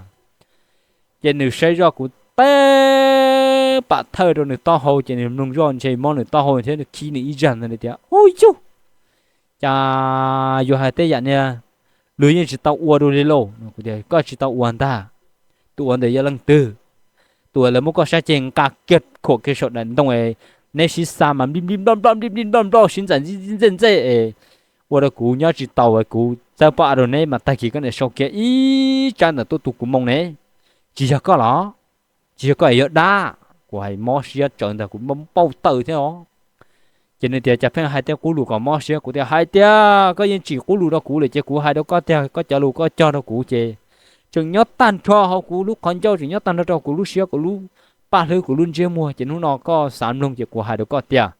Ces nws saib zoj kuv teb pam thawj rau nws taub hau ces nws mloog zoj ntshe mob nws taub hau thiab nws khib nws ib zag ntag tias, Ub yug, cas yuav hais tej yam niag luag yeej tsis tau ua dua li lauj? Kuv tias, Koj tsis tau ua ntag. Tus ua ntawd yog leej twg? Tus uas lawv muab koj sab ceg nqa kiag khuam kiag saum daim ntoo, neb sib xa mas nplij nplij nploj nploj nplij nplij nploj nploj sib ntxais ntxij ntxej ntxej es ua rau kuv nyob tsis tau, kuv txawb pob av rau neb mas tag kis koj niam sau kiag ib tsab ntawv tuaj tu kuv moo ne. Tsis yog koj los? Tsis yog koj es yog dab? Kuv hais mob siab tsawv ntag, kuv npau taws thiab os. Ces nws tias, Cas pheej hais tej qub lus kom mob siab? Kuv tias, Hais tias koj yeej tsim qub lus rau kuv lawm ces kuv hais rau koj tiag, koj cov lus koj cog rau kuv ces tseem nyob tag nrho hauv kuv lub qhov ncauj, tseem nyob tag nrho rau kuv lub siab, kuv lub paj hlwb, kuv lub ntsiab muag, ces hnub no koj xav mloog ces kuv hais rau koj tiag.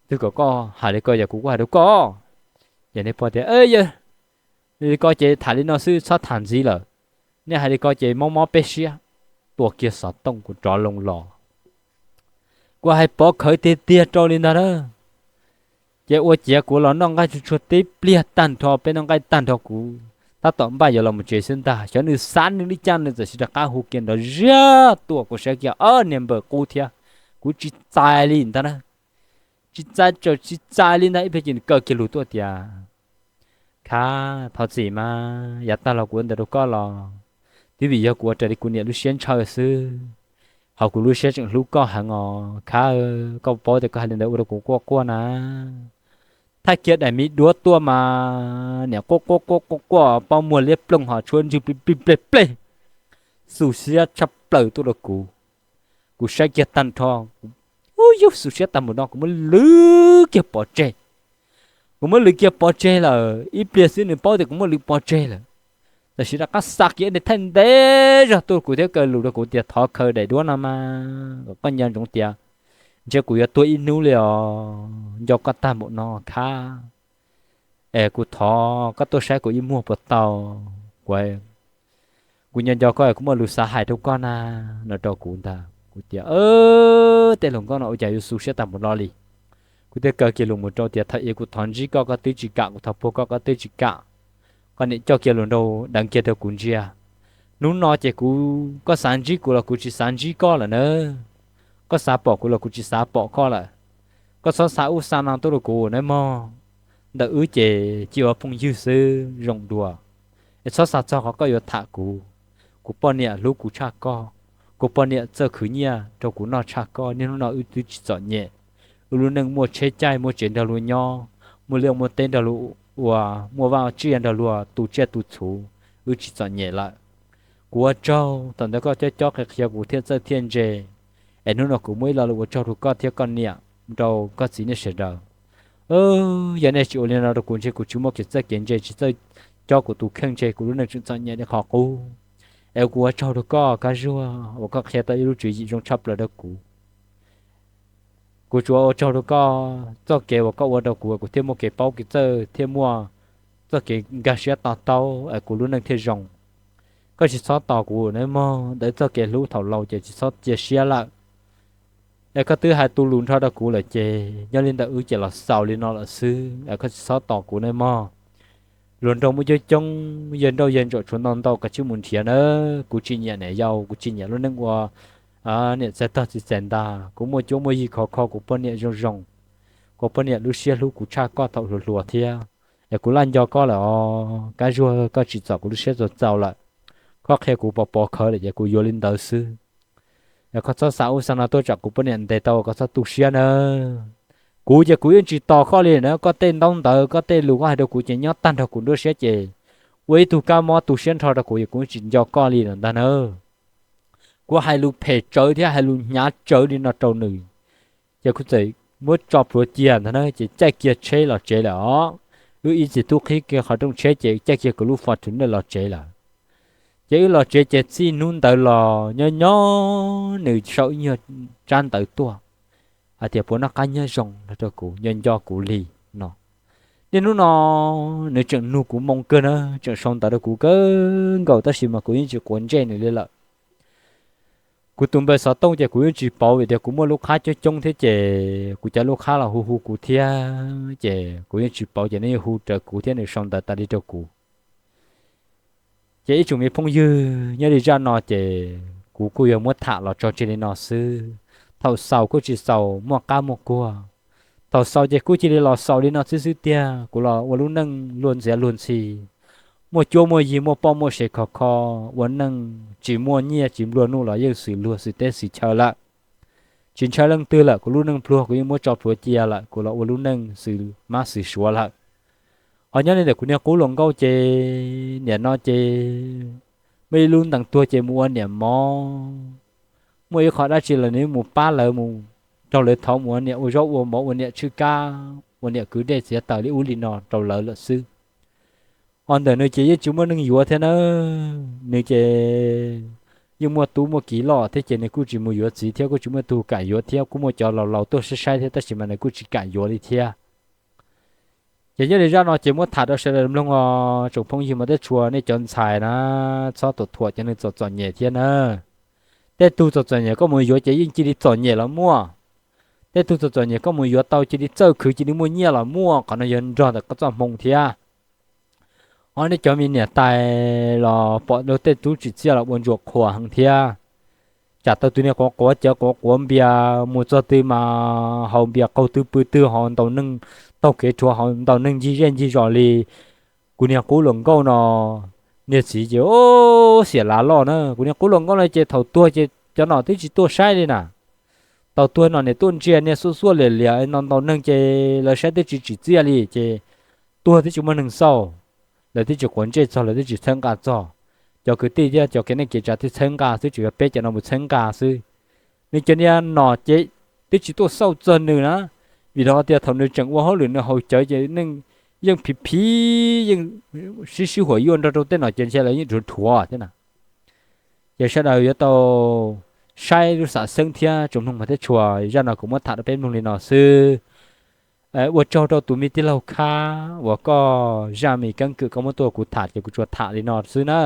Twb kom koj hais li ko yog kuv kuj hais rau koj. Ces nws pog tias, Yog li ko ces tham li no xwb, txhob tham ntxiv lawm. Nej hais li ko ces mob mob peb siab. Tua kiag xov tooj kuv rov loo los. Kuv hais pov khawv tiag tiag rau li ntag na. Ces ua ciav kuv los noj nqaij tsuag tsuag tib pliag tag nrho, peb noj nqaij tag nrho kuv tab tom npaj yuav los mus tsev xwb ntag, xyov nws xav nws li cas nws txawm siv rov qab hu kiag nrov ziab tuaj, kuv saib kiag ob niag npawm qub thiab. Kuv tsis txais li ntag na. Tsis txais, tsis txais li ntag, ib pliag ces nws kaw kiag lus tuaj tias, Khav, thov txim mas, yav tag los kuv ua ntawd rau koj los twb vim yog kuv ua raws li kuv niam lub siab ntshaw xwb, hos kuv lub siab tseem hlub koj heev os Khav. Koj paub tias koj hais li ntawd ua rau kuv quaj quaj na. Thaij kiag daim me duab tuaj mas niam quaj quaj quaj quaj quaj, pob muag liab ploog hos tshuab ntswg plig plig pleg pleg, xu siab tshaj plaws tuaj rau kuv. Kuv saib kiag tag nrho, kuv, u yug, xu siab tag npaum no, kuv muab lwv kiag pov tseg. Kuv muab lwv kiag pov tseg lawm, ib pliag xwb nws paub tias kuv muab lwv pov tseg lawm. Tam sim rov qab xa kiag ib niag thaij ntev zog tuaj kuv thiab kaw lus rau kuv tias, Thov khaws daim duab no mas kom koj nco ntsoov tias ntshe kuv yuav tuag ib hnub li os, nco koj tag npaum no Khav. Es kuv thov koj tuaj saib kuv ib muag puas tau? Kuv, kuv nco nco koj, kuv muaj lus xav hais rau koj na, no rau kuv ntag. Kuv tias, Tej hluas nkauj no ua cas yuav xu siab tag npaum no li? Kuv thiaj kaw kiag lus mus rau tias, Thaum ub kuv thov ntsib koj koj twb tsis kam, kuv thov puag koj koj twb tsis kam. Koj niam coj kiag hluas nraug deev kiag rau kuv ntsia. Hnub no ces kuv, koj xav ntsib kuv los kuv tsis xav ntsib koj lawm na. Koj xav pom kuv los kuv tsis xav pom koj lawm. Koj txhob xa ub xa no tuaj rau kuv nawb mog. Ntawm wb ces cia ua phooj ywg xwb zoo dua, es txhob xa txog qhov koj yuav tham kuv. Kuv poj niam hlub kuv tshaj koj, kuv poj niam txawj khwv nyiaj rau kuv noj tshaj koj. Niaj hnub no wb twb tsis txom nyem, wb lub neej muaj tsheb caij muaj tsev nrog luag nyob, muaj liaj muaj teb nrog luag ua, muaj vaj tsiaj nrog luag tu tsiaj tu txhu, wb tsis txom nyem lawm. Kuv ua tsaug thaum ntawd koj cob cob qhia qhia kuv thiaj txawj thiaj ntse, es hnub no kuv muaj ib lo lus ua tsaug rau koj thiab koj niam, rau koj txiv nej sawv daws. Yog nej tsis ua li no rau kuv ntshe kuv tsis muaj kev txawj kev ntse, tsis txawj cob kuv tus kheej ntshe kuv lub neej tseem txom nyem li qhov qub. Es kuv ua tsaug rau koj Kab Zuag uas koj qhia tau ib lub tswv yim zoo tshaj plaws rau kuv. Kuv tsuas ua tsaug rau koj, txoj kev uas koj ua rau kuv, kuv thiaj muaj kev paub kev txawj, thiaj muaj txoj kev nkag siab to taub es kuv lub neej thiaj zoo. Koj tsis txhob tos kuv nawb mog, ntawm txoj kev hlub thaum laus ces tsis txhob cia siab lawm. Es koj twb hais tus lus nrho rau kuv lawm ces nyob li ntawm wb ces los xaus li no lawm xwb, es koj tsis txhob tos kuv nawb mog. Hluas nraug muaj coob coob, yawg nrauj yawg ntsaum tshuav ntau ntau, koj tsij mus nrhiav nawb. Kuv tsis nyiam niam yau, kuv tsis nyiam lub neej ua niam txais tog txiv txais ntag. Kuv muaj cuab muaj yig khov kho kuv poj niam zoo zoo. koj poj niam lub siab hlub kuv tshaj koj thaum hluas hluas thiab. Es kuv laj nco koj lawm os, Kab Zuag, koj tsim txom kuv lub siab txaus txaus lawm. Koj qhia kuv pov pov khawv lawm ces kuv yuav li ntawd xwb. Es koj txhob xa ub xa no tuaj tsam kuv poj niam ntes tau, koj txhob tu siab nawb. Kuv ces kuv yeej tsis tos koj li na, koj tej ntaub ntawv koj tej lus koj hais rau kuv ces nyob tag nrho kuv nruab siab ces ua ib tug kab mob tu siab nrho rau kuv, kuv yeej tsis nco koj li lawm ntag nawb. Kuv hais lus phem tsawv thiab hais lus hnyav tsawv li no rau nws, ces kuv txawm muab tso plhuav cia ntag na, ces caij kiag tsheb los tsev lawm os. Wb ib txiv tub qhib kiag qhov rooj tsheb ces caij kiag kuv lub Fortuner los tsev lawm. Ces wb los tsev ces txij hnub ntawd los nyob nyob nws sau ib nyuag tsab ntawv tuaj hais tias puas noj qab nyob zoo los rau kuv, nco nco kuv li no. Niaj hnub no nws tseem nug kuv moo kawg na, tseem sau ntawv rau kuv kawg nkaus tab sis mas kuv yeej tsis quav ntsej nws li lawm. Kuv tus npe xov tooj ces kuv yeej tsis pauv vim tias kuv muaj lub qhab coob coob thiab ces kuv cov lub qhab los hu hu kuv thiab ces kuv yeej tsis pauv ces nws yeej hu raws kuv thiab nws sau ntawv tas li rau kuv. Ces ib tsoom me phooj ywg, nyob li zaj no ces kuv kuj yuav muab tham los tso tseg li no xwb. Thaum xaus kuj tsis xaus muaj qab muaj kuag, thaum xaus ces kuj cia li los xaus li no xwb xwb tiag. Kuv los ua lub neej luag ntxhi luag ntxhi, muaj cuab muaj yig muaj poj muaj sev khov kho, ua neej tsis muaj nyiaj tsis nplua nuj los yeej xws luag xws teb xws chaw lawm. Tsis ntshaw leej twg lawm, kuv lub neej pluag kuv yeej muab tso plhuav cia lawm, kuv los ua lub neej xws mab xws suav lawm. Ho nyob li ntawm kuv niag qub hluas nkauj ces niam no ces muaj ib lub ntees tuag ces mus ua niam mov, muaj ib qho dab tsi los nws mus pab lawv mus raug lawv thov mus ua niam ua zaub ua mov ua niam tswj kab ua niam kwv dej txiav taws li ub li no rau lawv lawm xwb. Ho ntawm nws ces yeej tsis muaj neeg yuav thiab na, nws ces yeej muaj tub muaj kiv loj thiab ces nws kuj tsis mus yuav txiv thiab kuj tsis muaj tus kam yuav thiab, kuj muaj cov laus laus tuaj saib saib thiab tab sis mas nws kuj tsis kam yuav li thiab. Ces nyob li zaj no ces muab tham rau sawv daws mloog os tsoom phooj ywg mas teb tshua nej cov ntxhais na, txhob tuam thuam cov neeg txom txom nyem thiab na. Tej tug txom txom nyem koj mus yuav ces yeej cia li txom nyem los muaj, tej tug txom txom nyem koj mus yuav tau cia li txawj khwv cia li muaj nyiaj los muaj, qhov no yog nrog ntawm koj txoj hmoo thiab. Ho nej cov me niam tais los pom luag tej tub tsim txiaj los ua ntsuam qhuas heev thiab. Tsam tau tus niag quav quav cawv quav quav npias mus txog twg mas haus npias qaug twg pw twg ho ntaus neeg taug kev rhuav ho ntaus neeg ncig zej ncig zos li. Kuv niag qub hluas nkauj no niag txiv ces xiam lav loj na, kuv niag qub hluas nkauj no ces thaum tuag ces cov nom twb tsis tuaj saib li na. Thaum tuag nom niam tuaj ntsia niag xuaj xuaj liam liam no ntaus neeg ces lawv saib twb tsis tsim txiaj li ces tuag twb tsis muaj neeg xauj, lawv twb tsis quav ntsej txog, lawv twb tsis txhawb nqa txog. Cov kwv tij thiab cov kev neej kev tsav twb txhawb nqa xwb, tsuas yog peb cov no mus txhawb nqa xwb. Nws cov niag nom ces twb tsis tuaj xauj txog nws na, vim rau qhov tias thaum nws tseem ua hauj lwm nws haus cawv ces neeg yeej phiv phiv yeej sib sib huam yuaj nrog rau tej nom ces ntshe lawv yeej rhuav rhuav thiab na. Ces sawv daws yuav tau saib lub xam xeeb thiab tsoom mloog mas teb tshua, zaj no kuv muab tham rau peb mloog li no xwb. Ua tsaug rau tus me tij laug Khab uas koj zaj me keeb kwm koj muab tuaj kuv tham ces kuv tsuas tham li no xwb na.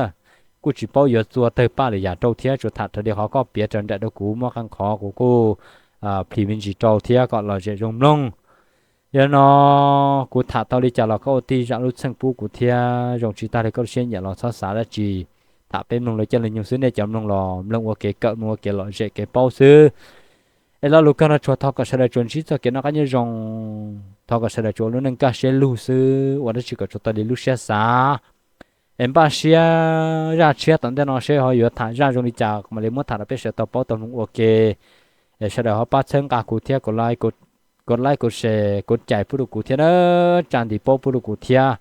Kuj tsis paub yuav txua tawg paj lwm yam rau thiab, tsuas tham raws li qhov koj piav raws nraim rau kuv, muaj qee qhov kuv kuj plhis me ntsis rau thiab kom lom zem zoo mloog. Yog no kuv tham tau li cas los koj ua tij zam lub txheej pub kuv thiab, zoo tsis tag li koj lub siab nyiam los txhob xav dab tsi. Tham peb mloog li caij li nyoog xwb, nej cov mloog los mloog ua kev kawm mloog ua kev lom zem kev paub xwb. Es lo lus kawg no tsuas thov kom sawv daws tsuas ntsib txoj kev noj qab nyob zoo, thov kom sawv daws tsuas ua lub neej kaj siab lug xwb, ua dab tsi kom tsuas tau li lub siab xav. Es npaj siab zaj tshiab tom ntej no seb ho yuav tham zaj zoo li cas kuv mam li muab tham rau peb sawv daws tau paub tau mloog ua ke. Es sawv daws ho pab txhawb nqa kuv thiab, kuv like, kuv share, kuv cais pub rau kuv thiab na, tsa ntiv paub pub rau kuv thiab.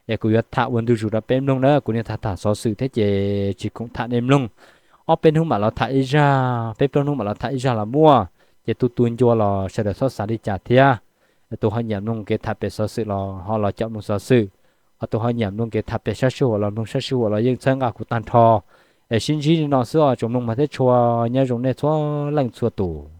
Es kuv yuav tham ua ntu zus rau peb mloog na, kuv niaj tham tham xov xwm thiab ces tsis khoom tham nej mloog. Ob peb hnub mam los tham ib zaj, peb plaub hnub mam los tham ib zaj los muaj. Ces tu tu ncua los sawv daws txhob xav li cas thiab. Tus ho nyiam mloog kev tham pem xov xwm los ho los caum mloog xov xwm, ho tus ho nyiam mloog kev tham pem sab sij huam los mloog sab sij huam los yeej txhawb nqa kuv tag nrho. Es sib ntsib li no xwb os tsoom mloog mas teb tshua, nyob zoo nej txhua leej txhua tus.